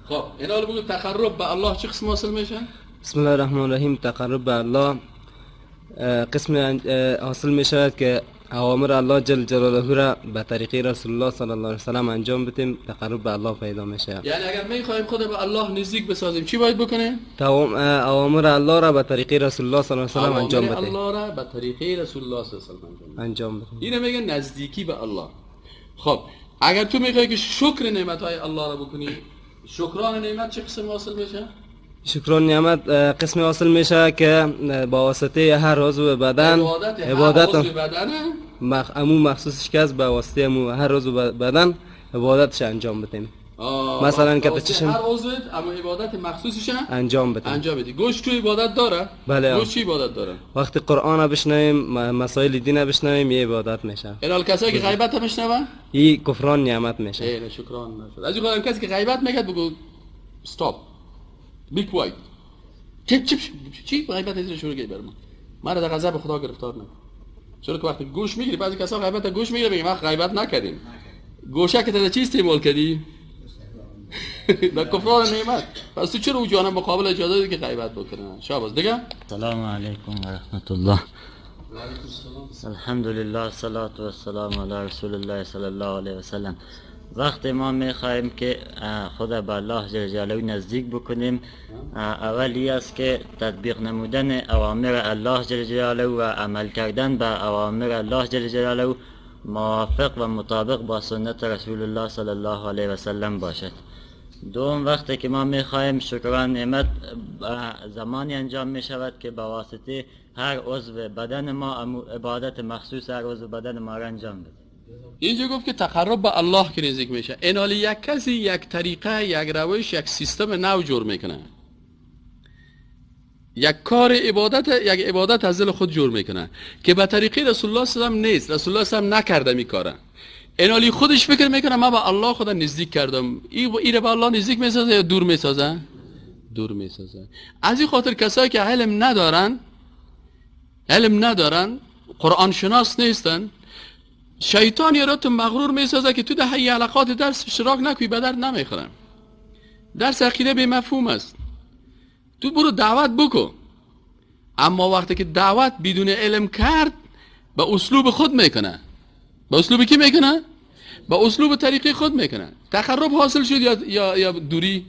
خب اینا رو بگو تقرب به الله چه قسم حاصل میشه؟ بسم الله الرحمن الرحیم. تقرب به الله قسم حاصل میشود که اوامر الله جل جلاله را به طریقه رسول الله صلی الله علیه و سلم انجام بدیم، تقرب به الله پیدا میشه. یعنی اگر میخوایم خود به الله نزدیک بسازیم چی باید بکنیم؟ اوامر الله را به طریقه رسول الله صلی الله علیه و سلم انجام بدیم. اوامر الله را به طریقه رسول الله صلی الله علیه و سلم انجام بدیم. اینو میگن نزدیکی به الله. خب اگر تو میخوای که شکر نعمت های الله را بکنی، شکران نعمت چه قسم حاصل میشه؟ شکران نعمت قسم حاصل میشه که با واسطه هر عضو بدن عبادت امو مخصوصش که است، به واسطه امو هر عضو بدن عبادتش انجام بدیم. مثلا که چشم هر عضو اما عبادت مخصوصش انجام بدیم. انجام بدی. گوش تو عبادت داره؟ بله. گوش چی عبادت داره؟ وقتی قرآن بشنویم، مسائل دین بشنویم، یه عبادت میشه. الان کسایی که غیبت میشنون این کفران نعمت میشه. ای شکران نشد. از این کسی که غیبت میگه بگو stop، be quiet. چی چی غیبت از شروع کی برام مرا در غضب خدا گرفتار نکن. چرا که وقتی گوش میگیری بعضی کسا غیبت گوش میگیره، میگه ما غیبت نکردیم. گوشه که تا چی استعمال کردی؟ در کفران نعمت. پس تو چرا او جانب مقابل اجازه دادی که غیبت بکنه؟ شاباش دیگه. السلام علیکم و رحمت الله. الحمدلله الصلاة و السلام علی رسول الله صلی الله علیه و سلم. وقتی ما میخواهیم که خود به الله جل جلاله نزدیک بکنیم، اولی است که تطبیق نمودن اوامر الله جل جلاله و عمل کردن به اوامر الله جل جلاله موافق و مطابق با سنت رسول الله صلی الله علیه و سلم باشد. دوم، وقتی که ما میخواهیم شکران نعمت زمانی انجام میشود که به واسطه هر عضو بدن ما عبادت مخصوص هر عضو بدن ما را انجام بده. اینجا گفت که تقرب به الله که نزدیک میشه. اینالی یک کسی یک طریقه، یک روش، یک سیستم نو جور میکنه، یک کار عبادت، یک عبادت از دل خود جور میکنه که به طریقه رسول الله صلی الله علیه و نیست. رسول الله صلی الله علیه و نکرده میکاره. اینالی خودش فکر میکنه من به الله خدا نزدیک کردم. این به الله نزدیک میسازه یا دور میسازه؟ دور میسازه. از این خاطر کسایی که علم ندارن، علم ندارن، قرآن شناس نیستن، شیطان یارا تو مغرور میسازه که تو ده حلقات درس اشتراک نکنی، به درد نمیخورم. درس عقیده به مفهوم است، تو برو دعوت بکن. اما وقتی که دعوت بدون علم کرد، به اسلوب خود میکنه. به اسلوب کی میکنه؟ به اسلوب طریقی خود میکنه. تقرب حاصل شد یا دوری؟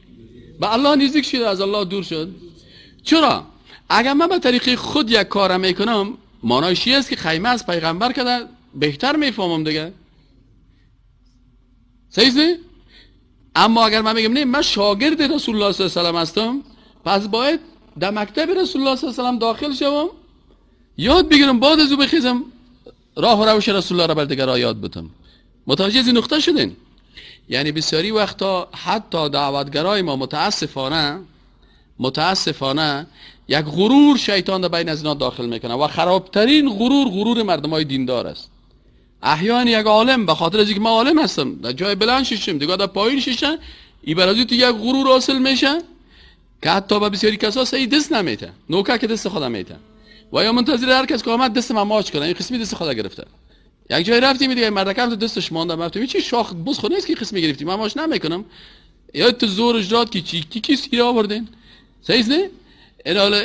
به الله نزدیک شد، از الله دور شد. چرا؟ اگر من به طریقی خود یک کار میکنم، معنایش است که خیمه از پیغمبر کده بهتر میفهمم دیگه. صحیح؟ اما اگر من میگم نه من شاگرد رسول الله صلی الله علیه و سلم هستم، پس باید در مکتب رسول الله صلی الله علیه و سلم داخل شوم، یاد بگیرم، بعد از او بخیزم راه و روش رسول الله را بر دیگران یاد بدم. متوجه این نقطه شدین؟ یعنی بسیاری وقتا حتی دعوتگرای ما متاسفانه یک غرور شیطان در بین از اینا داخل میکنه و خرابترین غرور، غرور مردمای دیندار است. احیانا یک عالم به خاطر از اینکه من عالم هستم در جای بلند ششم، دیگه در پایین ششم، این برای تو یک غرور حاصل میشه که حتی به بسیاری کسا سعی دست نمیته، نوکه که دست خدا میته و یا منتظر هر کس که آمد دست من ماچ کنه، این قسمی دست خدا گرفته. یک جای رفتیم دیگه مردکم تو دستش مانده، گفتم چی شاخ بز خود نیست که قسمی گرفتی، من ماچ نمیکنم. یا تو زورش داد که چی کی کی سیره آوردین؟ صحیح نه؟ این حالا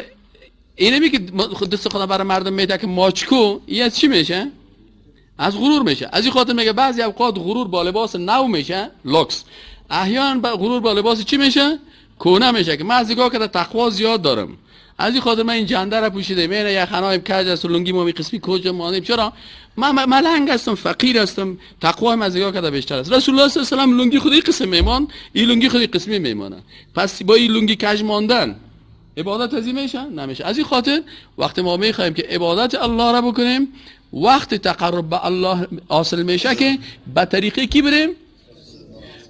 اینمی که دست خدا برای مردم میده که ماچ کو، این از چی میشه؟ از غرور میشه. از این خاطر میگه بعضی اوقات غرور با لباس نو میشه، لوکس. احیانا غرور با لباس چی میشه؟ کهنه میشه که من از نگاه که تقوا زیاد دارم، از این خاطر من این جنده را پوشیده، من یه خنایم کج است و لنگی ما می قسمی کجا مانیم. چرا؟ من ملنگ هستم، فقیر هستم، تقوایم از نگاه که بیشتر است. رسول الله صلی الله علیه و سلم لنگی خودی قسم میمان، این لنگی خودی قسمی میمانه. پس با این لنگی کج ماندن عبادت از این میشه؟ نمیشه. از این خاطر وقتی ما میخوایم که عبادت الله را بکنیم، وقت تقرب به الله حاصل میشه که به طریقه کی بریم؟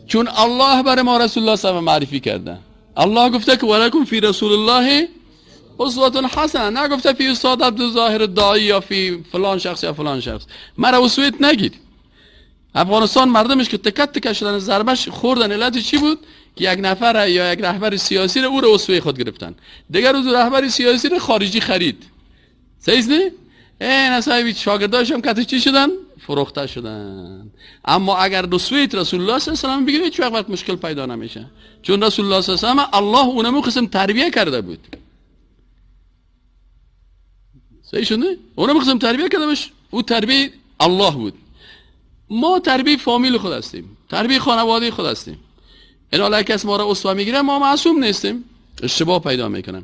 چون الله برای ما رسول الله صلی الله علیه و معرفی کرده. الله گفته که ولکم فی رسول الله اسوه حسنه، نگفته فی استاد عبدالظاهر الداعی یا فی فلان شخص یا فلان شخص. مرا اسوه نگید. افغانستان مردمش که تکت تکه شدن، ضربش خوردن، علت چی بود؟ که یک نفر یا یک رهبر سیاسی رو او رو اسوه خود گرفتن، دیگر روز رهبر سیاسی رو خارجی خرید. صحیح نه؟ این صاحب شاگرداش هم کتی چی شدن؟ فروخته شدن. اما اگر رسویت رسول الله صلی الله علیه و سلم بگیری هیچ وقت مشکل پیدا نمیشه، چون رسول الله صلی الله علیه و سلم الله اونمو قسم تربیه کرده بود. صحیح شد نه؟ اونمو قسم تربیه کرده بود، او تربیه الله بود. ما تربیه فامیل خود هستیم، تربیه خانواده خود هستیم. این حالا کس ما را اسوه میگیره، ما معصوم نیستیم، اشتباه پیدا میکنن.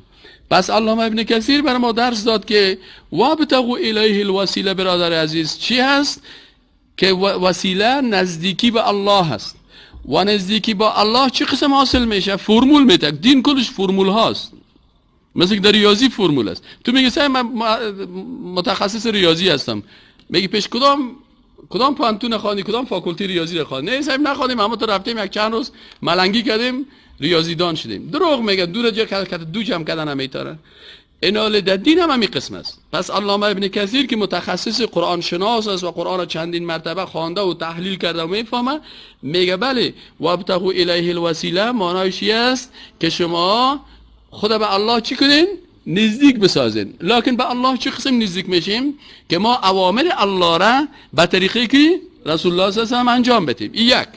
پس علامه ابن کثیر بر ما درس داد که وابتغوا الیه الوسیله. برادر عزیز چی هست؟ که وسیله نزدیکی به الله هست و نزدیکی با الله چه قسم حاصل میشه؟ فرمول میده. دین کلش فرمول هاست، مثل که در ریاضی فرمول است. تو میگی سه من متخصص ریاضی هستم، میگی پیش کدام پانتون خواندی، کدام فاکولتی ریاضی رو خواندی؟ نه صاحب نخواندیم، اما تو رفتیم یک چند روز ملنگی کردیم ریاضی دان شدیم. دروغ میگه، دو رجا کرد دو جمع کردن نمیتاره. اینال در دین هم همین قسم است. پس علامه ابن کثیر که متخصص قرآن شناس است و قرآن را چندین مرتبه خوانده و تحلیل کرده و میفهمه، میگه بله وابتغوا الیه الوسیله معنایش است که شما خدا به الله چی کنین؟ نزدیک بسازین. لکن به الله چه قسم نزدیک میشیم؟ که ما اوامر الله را به طریقی که رسول الله صلی الله علیه و سلم انجام بدیم. این یک.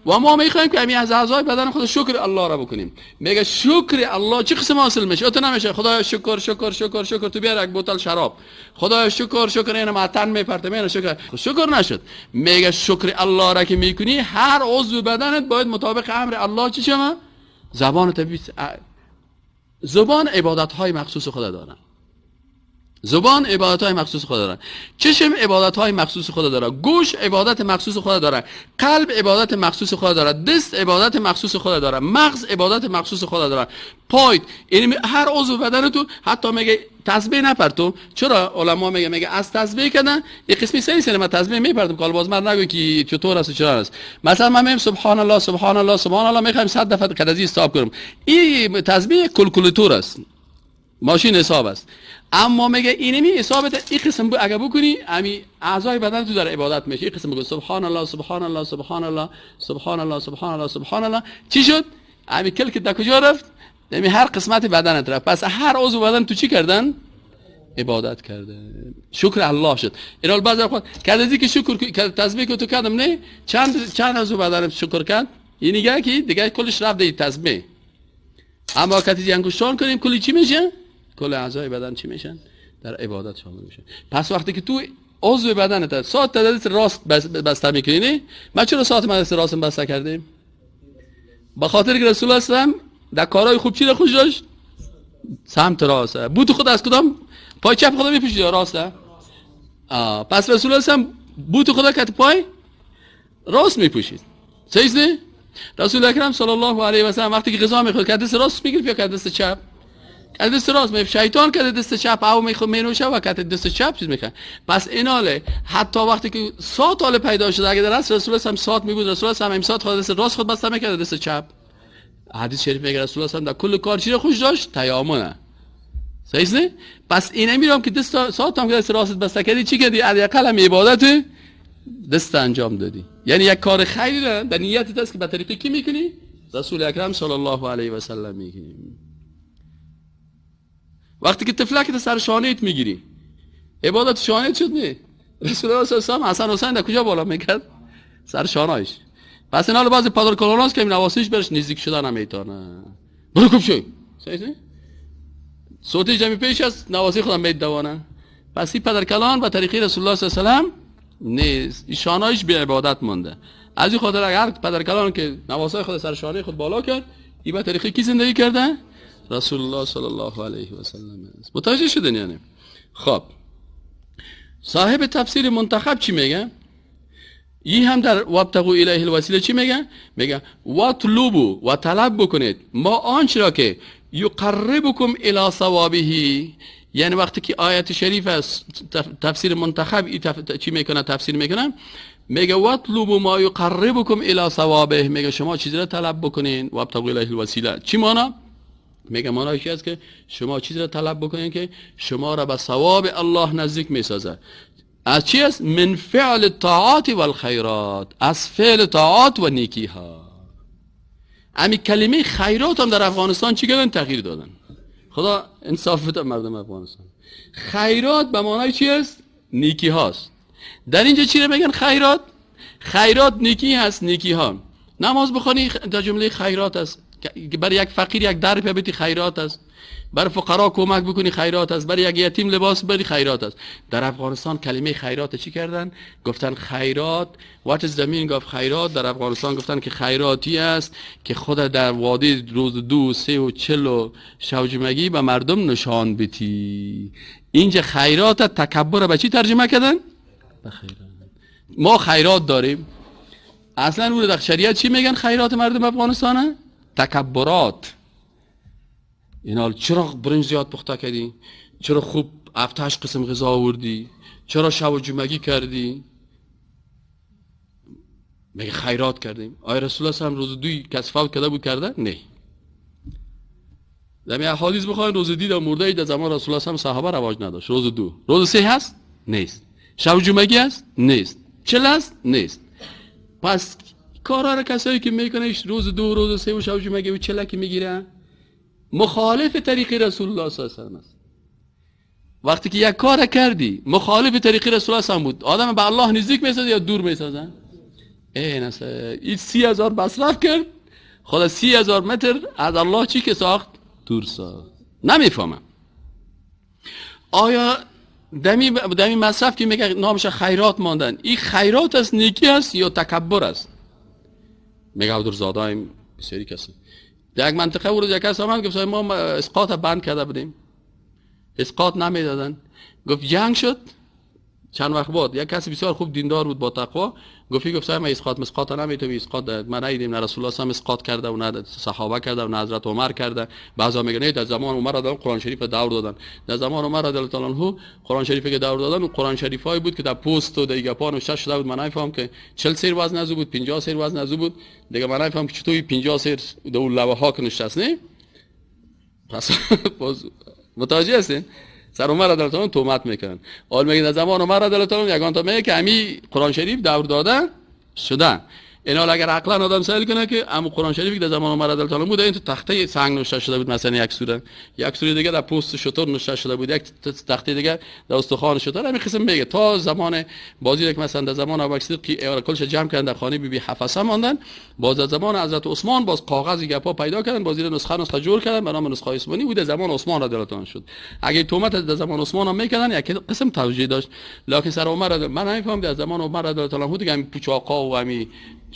و ما میخوایم که همین از اعضای بدن خود شکر الله را بکنیم. میگه شکر الله چه قسم حاصل میشه؟ تو نمیشه خدایا شکر شکر شکر شکر، تو بیار یک بوتل شراب، خدایا شکر شکر، اینم عطن میپرتم، اینم شکر شکر نشد. میگه شکر الله را که میکنی هر عضو بدنت باید مطابق امر الله چی شما؟ زبان طبیعی، زبان عبادت های مخصوص خدا دارن، زبان عبادت های مخصوص خدا دارن، چشم عبادت های مخصوص خدا داره، گوش عبادت مخصوص خدا داره، قلب عبادت مخصوص خدا داره، دست عبادت مخصوص خدا داره، مغز عبادت مخصوص خدا داره، پایت، یعنی هر عضو بدن تو. حتی میگه تسبیح نپرتو. چرا علما میگه از تسبیح کردن یه قسمی سری سری من تسبیح میپرتم که باز من نگو که چطور است چرا است. مثلا من میگم سبحان الله سبحان الله سبحان الله، میخوایم 100 دفعه کدازی استاپ کنم. این تسبیح کلکولاتور است، ماشین حساب است. اما میگه اینمی حساب این قسم اگه بکنی امی اعضای بدن تو در عبادت میشه. این قسم بگو سبحان الله سبحان الله سبحان الله سبحان الله سبحان الله سبحان الله، چی شد؟ امی کلک در کجا رفت؟ یعنی هر قسمت بدنت رفت. پس هر عضو بدن تو چی کردن؟ عبادت کرده، شکر الله شد. اینال بعضی وقت کدازی که شکر تسبیح که تو کردم نه چند عضو بدنم شکر کرد، این دیگه که دیگه کلش رفت دی تسبیح. اما کتی انگشتان کنیم کلی چی میشه؟ کل اعضای بدن چی میشن؟ در عبادت شامل میشن. پس وقتی که تو عضو بدنت ساعت دست راست بسته میکنی، ما چرا ساعت من دست راست بسته کردیم؟ به خاطر که رسول الله صلی الله علیه و در کارهای خوب چی را خوش داشت؟ سمت راست. بوت خود از کدام پای چپ خدا میپوشید یا راسته؟ پس رسول الله صلی الله علیه و بوت خدا کت پای راست میپوشید. صحیح نه؟ رسول اکرم صلی الله علیه و سلم وقتی که غذا میخورد کت دست راست میگرفت یا کت دست چپ؟ کت دست راست. می شیطان کت دست چپ او میخورد مینوشه و کت دست چپ چیز میکنه. پس ایناله حتی وقتی که ساعت حال پیدا شد، اگه در رسول الله صلی ساعت میبود، رسول الله صلی ساعت خود دست راست خود بسته میکرد دست چپ. حدیث شریف میگه رسول الله صلی در کل کار چی را خوش داشت؟ تیامنه. صحیح نه؟ پس اینه میرم که دست ساعت هم که دست راست بسته کردی چی کردی؟ حداقل هم عبادت دست انجام دادی. یعنی یک کار خیری را در نیتت است که به طریقی کی میکنی؟ رسول اکرم صلی الله علیه و سلم میکنی. وقتی که طفلک سر شانهت میگیری عبادت شانهت شد نه؟ رسول الله صلی الله علیه و سلم حسن حسین در کجا بالا میکرد؟ سر شانهش. پس اینا بعضی پادر کلوناس که نواسیش برش نزدیک شدن نمیتونه. برو کوب شو. صحیح نه؟ صوتی جمعی پیش است نواسی خودم میت دوانه. پس این پدر کلان به طریقی رسول الله صلی الله علیه و سلم نیست، شانهش به عبادت مونده. از این خاطر اگر پدر کلان که نواسای خود سر شانه خود بالا کرد، این به طریقی کی زندگی کرده؟ رسول الله صلی الله علیه و سلم است. متوجه شدن یعنی؟ خب صاحب تفسیر منتخب چی میگه؟ این هم در وابتغوا الیه الوسیله چی میگه؟ میگه واطلبوا و طلب بکنید ما آنچه را که یقربکم الی ثوابه. یعنی وقتی که آیت شریف است تفسیر منتخب چی میکنه؟ تفسیر میکنه، میگه واطلبوا ما یقربکم الی ثوابه. میگه شما چیزی را طلب بکنین، وابتغوا الیه الوسیله. چی معنا؟ میگه معنیش است که شما چیزی را طلب بکنین که شما را به ثواب الله نزدیک میسازه. از چی است؟ من فعل طاعات و الخیرات، از فعل طاعات و نیکی ها. امی کلمه خیرات هم در افغانستان چی کردن؟ تغییر دادن. خدا انصاف بده مردم افغانستان. خیرات به معنای چی است؟ نیکی هاست. در اینجا چی رو میگن خیرات؟ خیرات نیکی هست، نیکی ها. نماز بخوانی در جمله خیرات است. برای یک فقیر یک در بیتی خیرات است. برای فقرا کمک بکنی خیرات است. برای یک یتیم لباس بری خیرات است. در افغانستان کلمه خیرات چی کردن؟ گفتن خیرات. What is the meaning of خیرات؟ در افغانستان گفتن که خیراتی است که خود در وادی روز 2 و 3 و 40 و شوجمگی به مردم نشان بتی. اینجا خیرات تکبر به چی ترجمه کردن؟ به خیرات. ما خیرات داریم. اصلا اون در شریعت چی میگن خیرات مردم افغانستانه؟ تکبرات. اینا چرا برنج زیاد پخته کردی؟ چرا خوب 7-8 قسم غذا آوردی؟ چرا شب و جمعگی کردی؟ میگه خیرات کردیم. آیا رسول الله هم روز دوی کس فوت کرده بود کرده؟ نه. در احادیث بخواین روز دید و مرده در زمان رسول الله هم صحابه رواج نداشت. روز 2، روز 3 هست؟ نیست. شب و جمعگی هست؟ نیست. 40 هست؟ نیست. پس کارا را کسایی که میکنه روز 2، روز 3 و شب و جمعگی و 40 که میگیره مخالف طریق رسول الله صلی الله علیه و سلم است. وقتی که یک کار کردی مخالف طریق رسول الله بود، آدم به الله نزدیک میسازه یا دور میسازه؟ این 30,000 مصرف کرد، خدا 30,000 متر از الله چی که ساخت؟ دور ساخت. نمیفهمم آیا دمی مصرف که میگه نامش خیرات ماندن، این خیرات است، نیکی است یا تکبر است؟ میگه عبدالزاده ایم بسیاری کسی در یک منطقه ورود یک کس آمد گفت ما اسقاط بند کرده بودیم، اسقاط نمیدادن. گفت جنگ شد چند وقت بعد، یک کسی بسیار خوب دیندار بود با تقوا، گفت ما اسقاط مسقاط نمیتونیم، اسقاط ما ندیدیم، نه رسول الله هم اسقاط کرده و نه صحابه کرده و نه حضرت عمر کرده. بعضا میگن نه در زمان عمر دادن قرآن شریف دور دادن. در زمان عمر رضی الله عنه قرآن شریف که دور دادن، قرآن شریف های بود که در پوست و در گپان نوشته شده بود. من نمیفهم که 40 سیر وزن از بود، 50 سیر وزن از بود، دیگه من نمیفهم که چطور 50 سیر در اون لوح ها که نشست. نه پس باز متوجه هستین؟ سر عمر رضی الله عنه تهمت میکنن. حال میگن در زمان عمر رضی الله عنه یگان تا میگه که امی قرآن شریف دور داده شده. اینا اگر عقلا آدم سوال کنه که امو قرآن شریف که در زمان عمر رضی الله عنه بود، این تو تخته سنگ نوشته شده بود، مثلا یک سوره، یک سوره دیگه در پوست شتر نوشته شده بود، یک تخته دیگه در استخوان شتر. همین قسم میگه تا زمان بازی که مثلا در زمان ابوبکر صدیق کلش جمع کردن در خانه بی بی حفصه ماندن، باز در زمان حضرت عثمان باز کاغذ گپا پیدا کردن، باز نسخه جور کردن به نام نسخه عثمانی بود. زمان عثمان رضی الله عنه شد. اگه تهمت در زمان عثمان هم میکردن یک قسم توجیه داشت، لکن سر عمر من نمیفهمم در زمان عمر رضی الله عنه دیگه همین پوچاقا و همین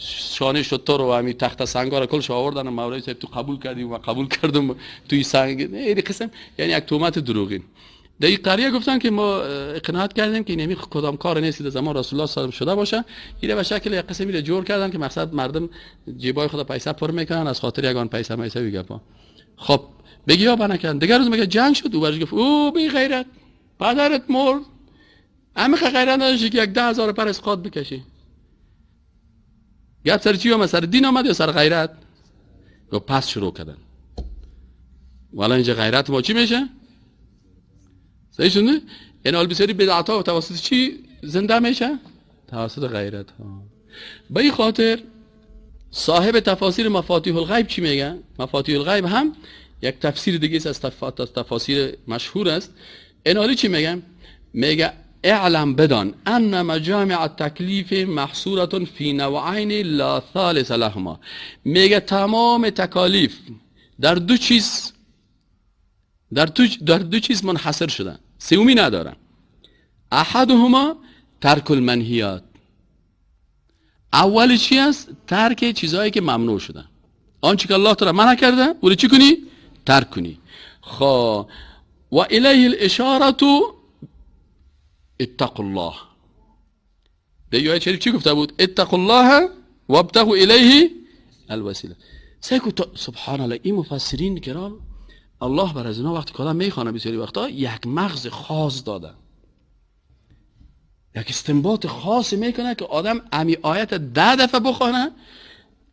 شانه شتر و همین تخت سنگا را کلش آوردن و مولوی صاحب تو قبول کردیم و قبول کردم توی سنگ این قسم، یعنی یک تهمت دروغین. در این قریه گفتن که ما اقناعت کردیم که این کدام کار نیست در زمان رسول الله صلی الله علیه و شده باشه. این به شکل یک قسمی را جور کردن که مقصد مردم جیبای خود پیسه پر میکنن از خاطر یگان پیسه میسه گپا. خب بگی ها بنکن. دیگر روز میگه جنگ شد، او برش گفت او بی غیرت پدرت مرد، عمیق غیرت نداشتی که یک 10,000 پر اسقاط بکشی. گپ سر چی آمد؟ سر دین آمد یا سر غیرت؟ گفت پس شروع کردن. والا اینجا غیرت ما چی میشه؟ صحیح شده؟ این حال بسیاری بدعت ها توسط چی زنده میشه؟ توسط غیرت ها. به این خاطر صاحب تفاسیر مفاتیح الغیب چی میگه؟ مفاتیح الغیب هم یک تفسیر دیگه است از تفاسیر مشهور است. این حالی چی میگه؟ میگه اعلم بدان ان مجامع التکلیف محصورة فی نوعین لا ثالث لهما. میگه تمام تکالیف در دو چیز در دو چیز منحصر شدن، سومی ندارن. احدهما ترک المنهیات. اول چی است؟ ترک چیزهایی که ممنوع شدن، آنچه که الله تعالی منع کرده او رو چی کنی؟ ترک کنی. خب و الیه الاشاره اتقوا الله. در آیه شریف چی گفته بود؟ اتقوا الله وابتغوا الیه الوسیله. سیکو سبحان الله، این مفسرین کرام الله بر از اینا وقتی که آدم میخوانه بسیاری وقتا یک مغز خاص داده، یک استنباط خاص میکنه که آدم امی آیت 10 دفعه بخوانه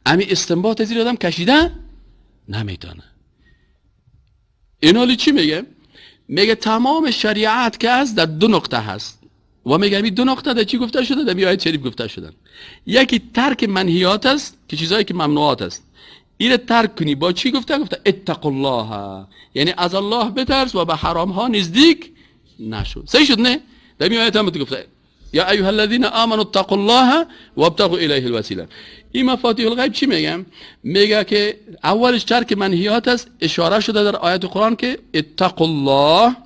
امی استنباط زیر آدم کشیده نمیتونه. این حالی چی میگه؟ میگه تمام شریعت که از در دو نقطه هست و میگه این دو نقطه در چی گفته شده؟ در آیت شریف گفته شدن. یکی ترک منهیات است که چیزایی که ممنوعات است، این ترک کنی. با چی گفته؟ گفته اتقوا الله، یعنی از الله بترس و به حرام ها نزدیک نشو. صحیح شد نه؟ در این آیت هم گفته یا ایها الذین آمنوا اتقوا الله وابتغوا الیه الوسیله. این مفاتیح الغیب چی میگم؟ میگه که اولش ترک منهیات است، اشاره شده در آیت قرآن که اتقوا الله،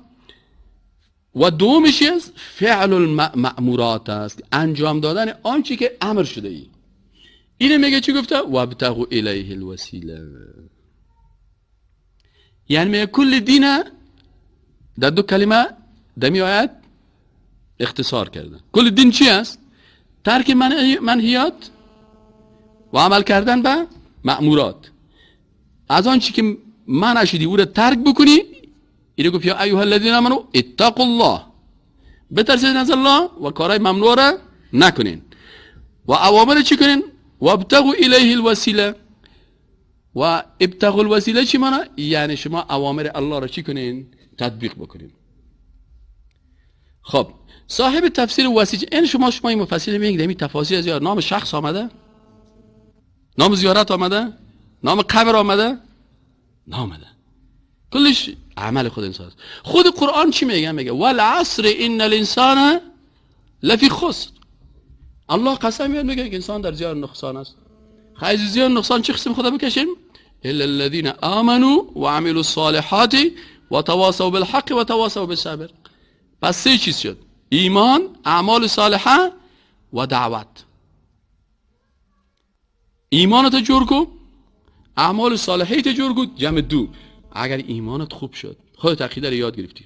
و دومش است فعل المأمورات است، انجام دادن آنچه که امر شده ای. اینه میگه چی گفته؟ وابتغوا الیه الوسیله. یعنی میگه کل دین در دو کلمه دمی آیت اختصار کرده. کل دین چی است؟ ترک منهیات و عمل کردن به مأمورات. از آنچه که منع شدی او را ترک بکنی. اینو گفت یا ایها الذین آمنوا اتقوا الله، بترسید از الله و کارهای ممنوع را نکنین و اوامر چی کنین؟ وابتغوا الیه الوسیله. و ابتغوا الوسیله چی معنی؟ یعنی شما اوامر الله را چی کنین؟ تطبیق بکنین. خب صاحب تفسیر وسیله، این شما این مفسر میگید این تفاسیر از نام شخص آمده، نام زیارت آمده، نام قبر آمده، نامده، کلش عمل خود انسان است. خود قرآن چی میگه؟ میگه والعصر ان الانسان لفی خسر. الله قسم میاد میگه که انسان در زیان نقصان است. خیلی زیان نقصان چه قسم خدا بکشیم؟ الا الذين آمنوا وعملوا الصالحات وتواصوا بالحق وتواصوا بالصبر. پس سه چیز شد: ایمان، اعمال صالحه و دعوت. ایمانت جور کو، اعمال صالحه جور کو، جمع دو. اگر ایمانت خوب شد، خودت عقیده رو یاد گرفتی،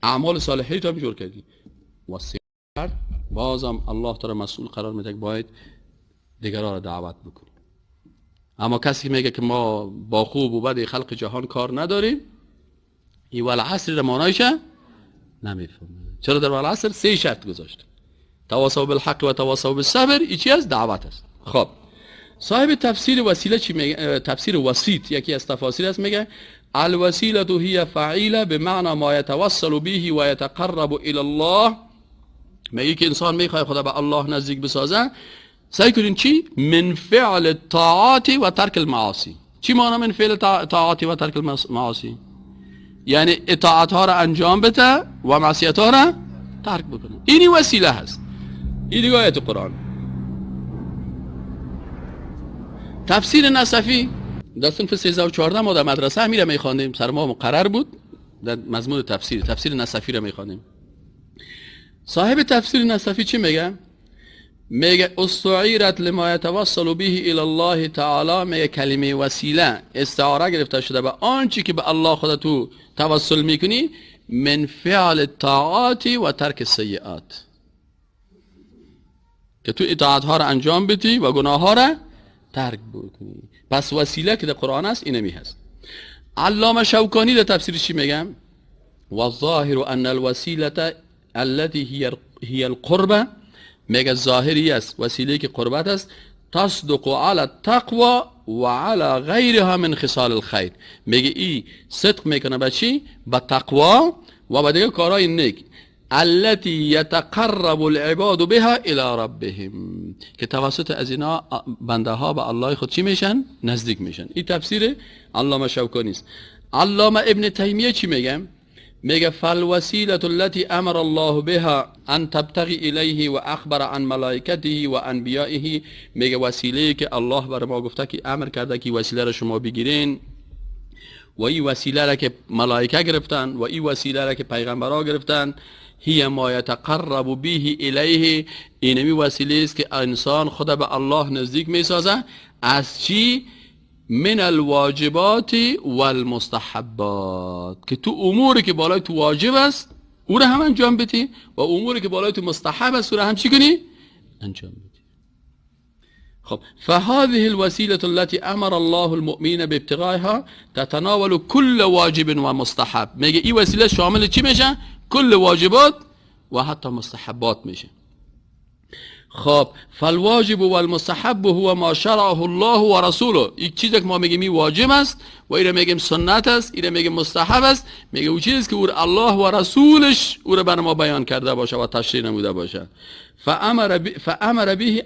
اعمال صالحه تو هم جور کردی، و سه بازم الله تعالی مسئول قرار میده که باید دیگران را دعوت بکنی. اما کسی که میگه که ما با خوب و بد خلق جهان کار نداریم، این والعصر را معنایش نمیفهمه. چرا در والعصر سه شرط گذاشت؟ تواصوا بالحق و تواصوا بالصبر. این چی است؟ دعوت است. خب صاحب تفسیر وسیله چی میگه؟ تفسیر وسیط یکی از تفاسیر است، میگه الوسیله هي فعیله بمعنى ما يتوسل به و يتقرب الى الله. میگه که انسان میخواد خدا به الله نزدیک بسازه، سعی کنین چی؟ من فعل الطاعات و ترک المعاصی. چی معنی من فعل طاعات و ترک المعاصی؟ یعنی اطاعت ها را انجام بده و معصیت ها را ترک بکنه. اینی وسیله هست. این دیگه آیت قرآن. تفسیر نصفی در صنف 13 و 14 ما در مدرسه همی را میخواندیم، سر ما مقرر بود در مضمون تفسیر نصفی را میخواندیم. صاحب تفسیر نصفی چی میگه؟ میگه استعیرت لما یتوسل به الی الله تعالی. میگه کلمه وسیله استعاره گرفته شده به آنچه که به الله خودت تو توسل میکنی، من فعل الطاعات و ترک السیئات، که تو اطاعت ها را انجام بدی و گناه ها را ترک بکنی. پس وسیله که در قرآن است اینمی هست. علامه شوکانی در تفسیرش چی میگه؟ والظاهر ان الوسیله التي هي القربه. میگه ظاهری است وسیله که قربت است، تصدق علی التقوى و علی غیرها من خصال الخیر. میگه ای صدق میکنه به چی؟ به تقوا و به دیگه کارهای نیک. التي يتقرب العباد بها الى ربهم، که توسط از اینا بنده ها به الله خود چی میشن؟ نزدیک میشن. این تفسیر علامه شوکانی است. علامه ابن تیمیه چی میگه؟ میگه فالوسیله التي امر الله بها ان تبتغي الیه و اخبر عن ملائکته و انبیائه. میگه وسیله که الله بر ما گفته که امر کرده که وسیله را شما بگیرین، و این وسیله را که ملائکه گرفتن و این وسیله را که پیغمبرا گرفتن، هی ما یتقرب به الیه، اینمی وسیله است که انسان خود به الله نزدیک میسازه. از چی؟ من الواجبات والمستحبات، که تو اموری که بالای تو واجب است او را هم انجام بدی و اموری که بالای تو مستحب است او را هم چی کنی؟ انجام بدی. خب فهذه الوسيلة التي امر الله المؤمنين بابتغائها تتناول كل واجب ومستحب. میگه این وسیله شامل چی میشه؟ کل واجبات و حتی مستحبات میشه. خب فالواجب والمستحب هو ما شرعه الله و رسوله. یک چیزی که ما میگیم این واجب است و اینو میگیم سنت است، اینو میگیم مستحب است، میگه اون چیزی که اور الله و رسولش او را بر ما بیان کرده باشه و تشریح نموده باشه. فامر به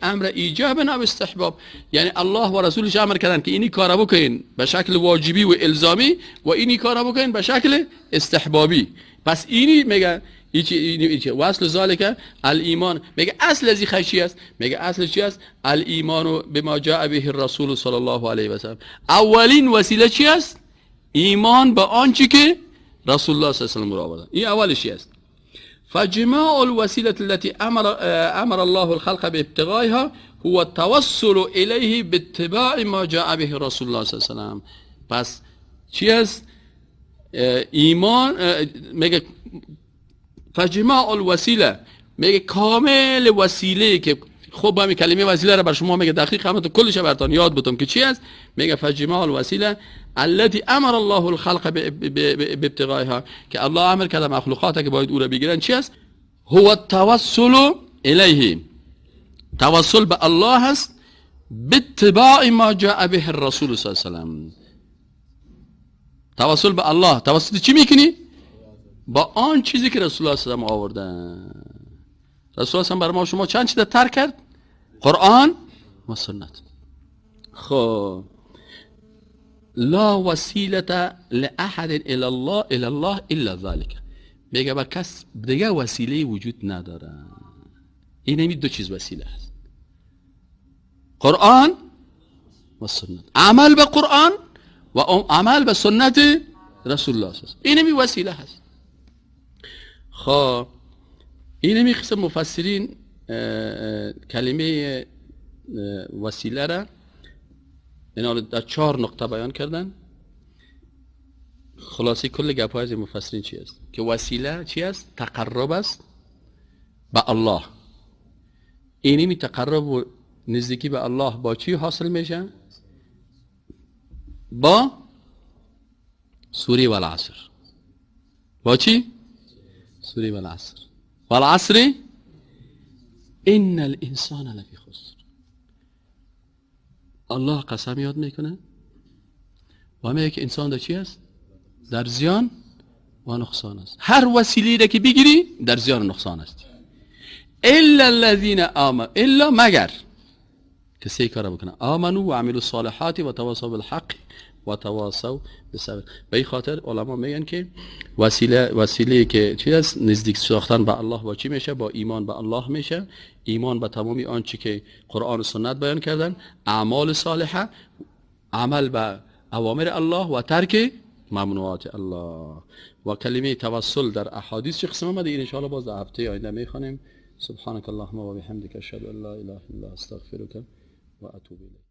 امر ایجاب او استحباب، یعنی الله و رسولش امر کردن که اینی کارا بکنین به شکل واجبی و الزامی و اینی کارا بکنین به شکل استحبابی. پس اینی میگه ایچی و اصل ذلك الایمان. میگه اصل از این چی است؟ میگه اصل چی است؟ الایمان بما جاء به الرسول صلی الله علیه و سلم. اولین وسیله چی است؟ ایمان به آنچه که رسول الله صلی الله علیه و سلم آورده. این اولش چی است؟ فجماع الوسيلة التي امر الله الخلق بابتغائها هو التوسل الیه باتباع ما جاء به رسول الله صلی الله علیه و سلم. پس چی است؟ ایمان. میگه فجماع الوسیله، میگه کامل وسیله که خب همین کلمه وسیله را بر شما میگه دقیق هم تو کلش براتون یاد بتم که چی است. میگه فجماع الوسیله التي امر الله الخلق بابتغائها، که الله امر کرده مخلوقات که باید او را بگیرن چی است؟ هو التوسل الیه، توسل به الله است، باتباع ما جاء به الرسول صلی الله علیه و سلم. توسل به الله، توسل چی میکنی؟ با آن چیزی که رسول الله صلی الله علیه و سلم آوردن. رسول الله برای ما شما چند چیز ترک کرد؟ قرآن و سنت. خب لا وسیله لاحد الی الله الی الله الا ذلك. میگه بر کس دیگه وسیله وجود نداره. این دو چیز وسیله است، قرآن و سنت. عمل به قرآن و عمل به سنت رسول الله صلی الله علیه و آله. این وسیله هست. خب این قسم مفسرین کلمه وسیله را اینا در 4 نقطه بیان کردن. خلاصه کل گپ های مفسرین چی است؟ که وسیله چی است؟ تقرب است به الله. اینمی تقرب و نزدیکی به الله با چی حاصل میشه؟ با سوره والعصر. با چی؟ سوره والعصر. والعصر ان الانسان لفی خسر. الله قسم یاد میکنه و میگه که انسان در چی است؟ در زیان و نقصان است. هر وسیله که بگیری در زیان و نقصان است. الا الذين آمنوا، الا مگر کسی کار بکنه، آمنوا و عملوا الصالحات و تواصوا بالحق و تواصوا بالصبر. به این خاطر علما میگن که وسیله که چی است؟ نزدیک ساختن به الله با چی میشه؟ با ایمان به الله میشه. ایمان به تمامی آنچه که قرآن و سنت بیان کردن، اعمال صالحه، عمل به اوامر الله و ترک ممنوعات الله. و کلمه توسل در احادیث چه قسم آمده؟ این ان شاء الله باز در هفته آینده میخوانیم. سبحانك اللهم و بحمدك اشهد ان لا اله الا انت استغفرك و اتوب الیک.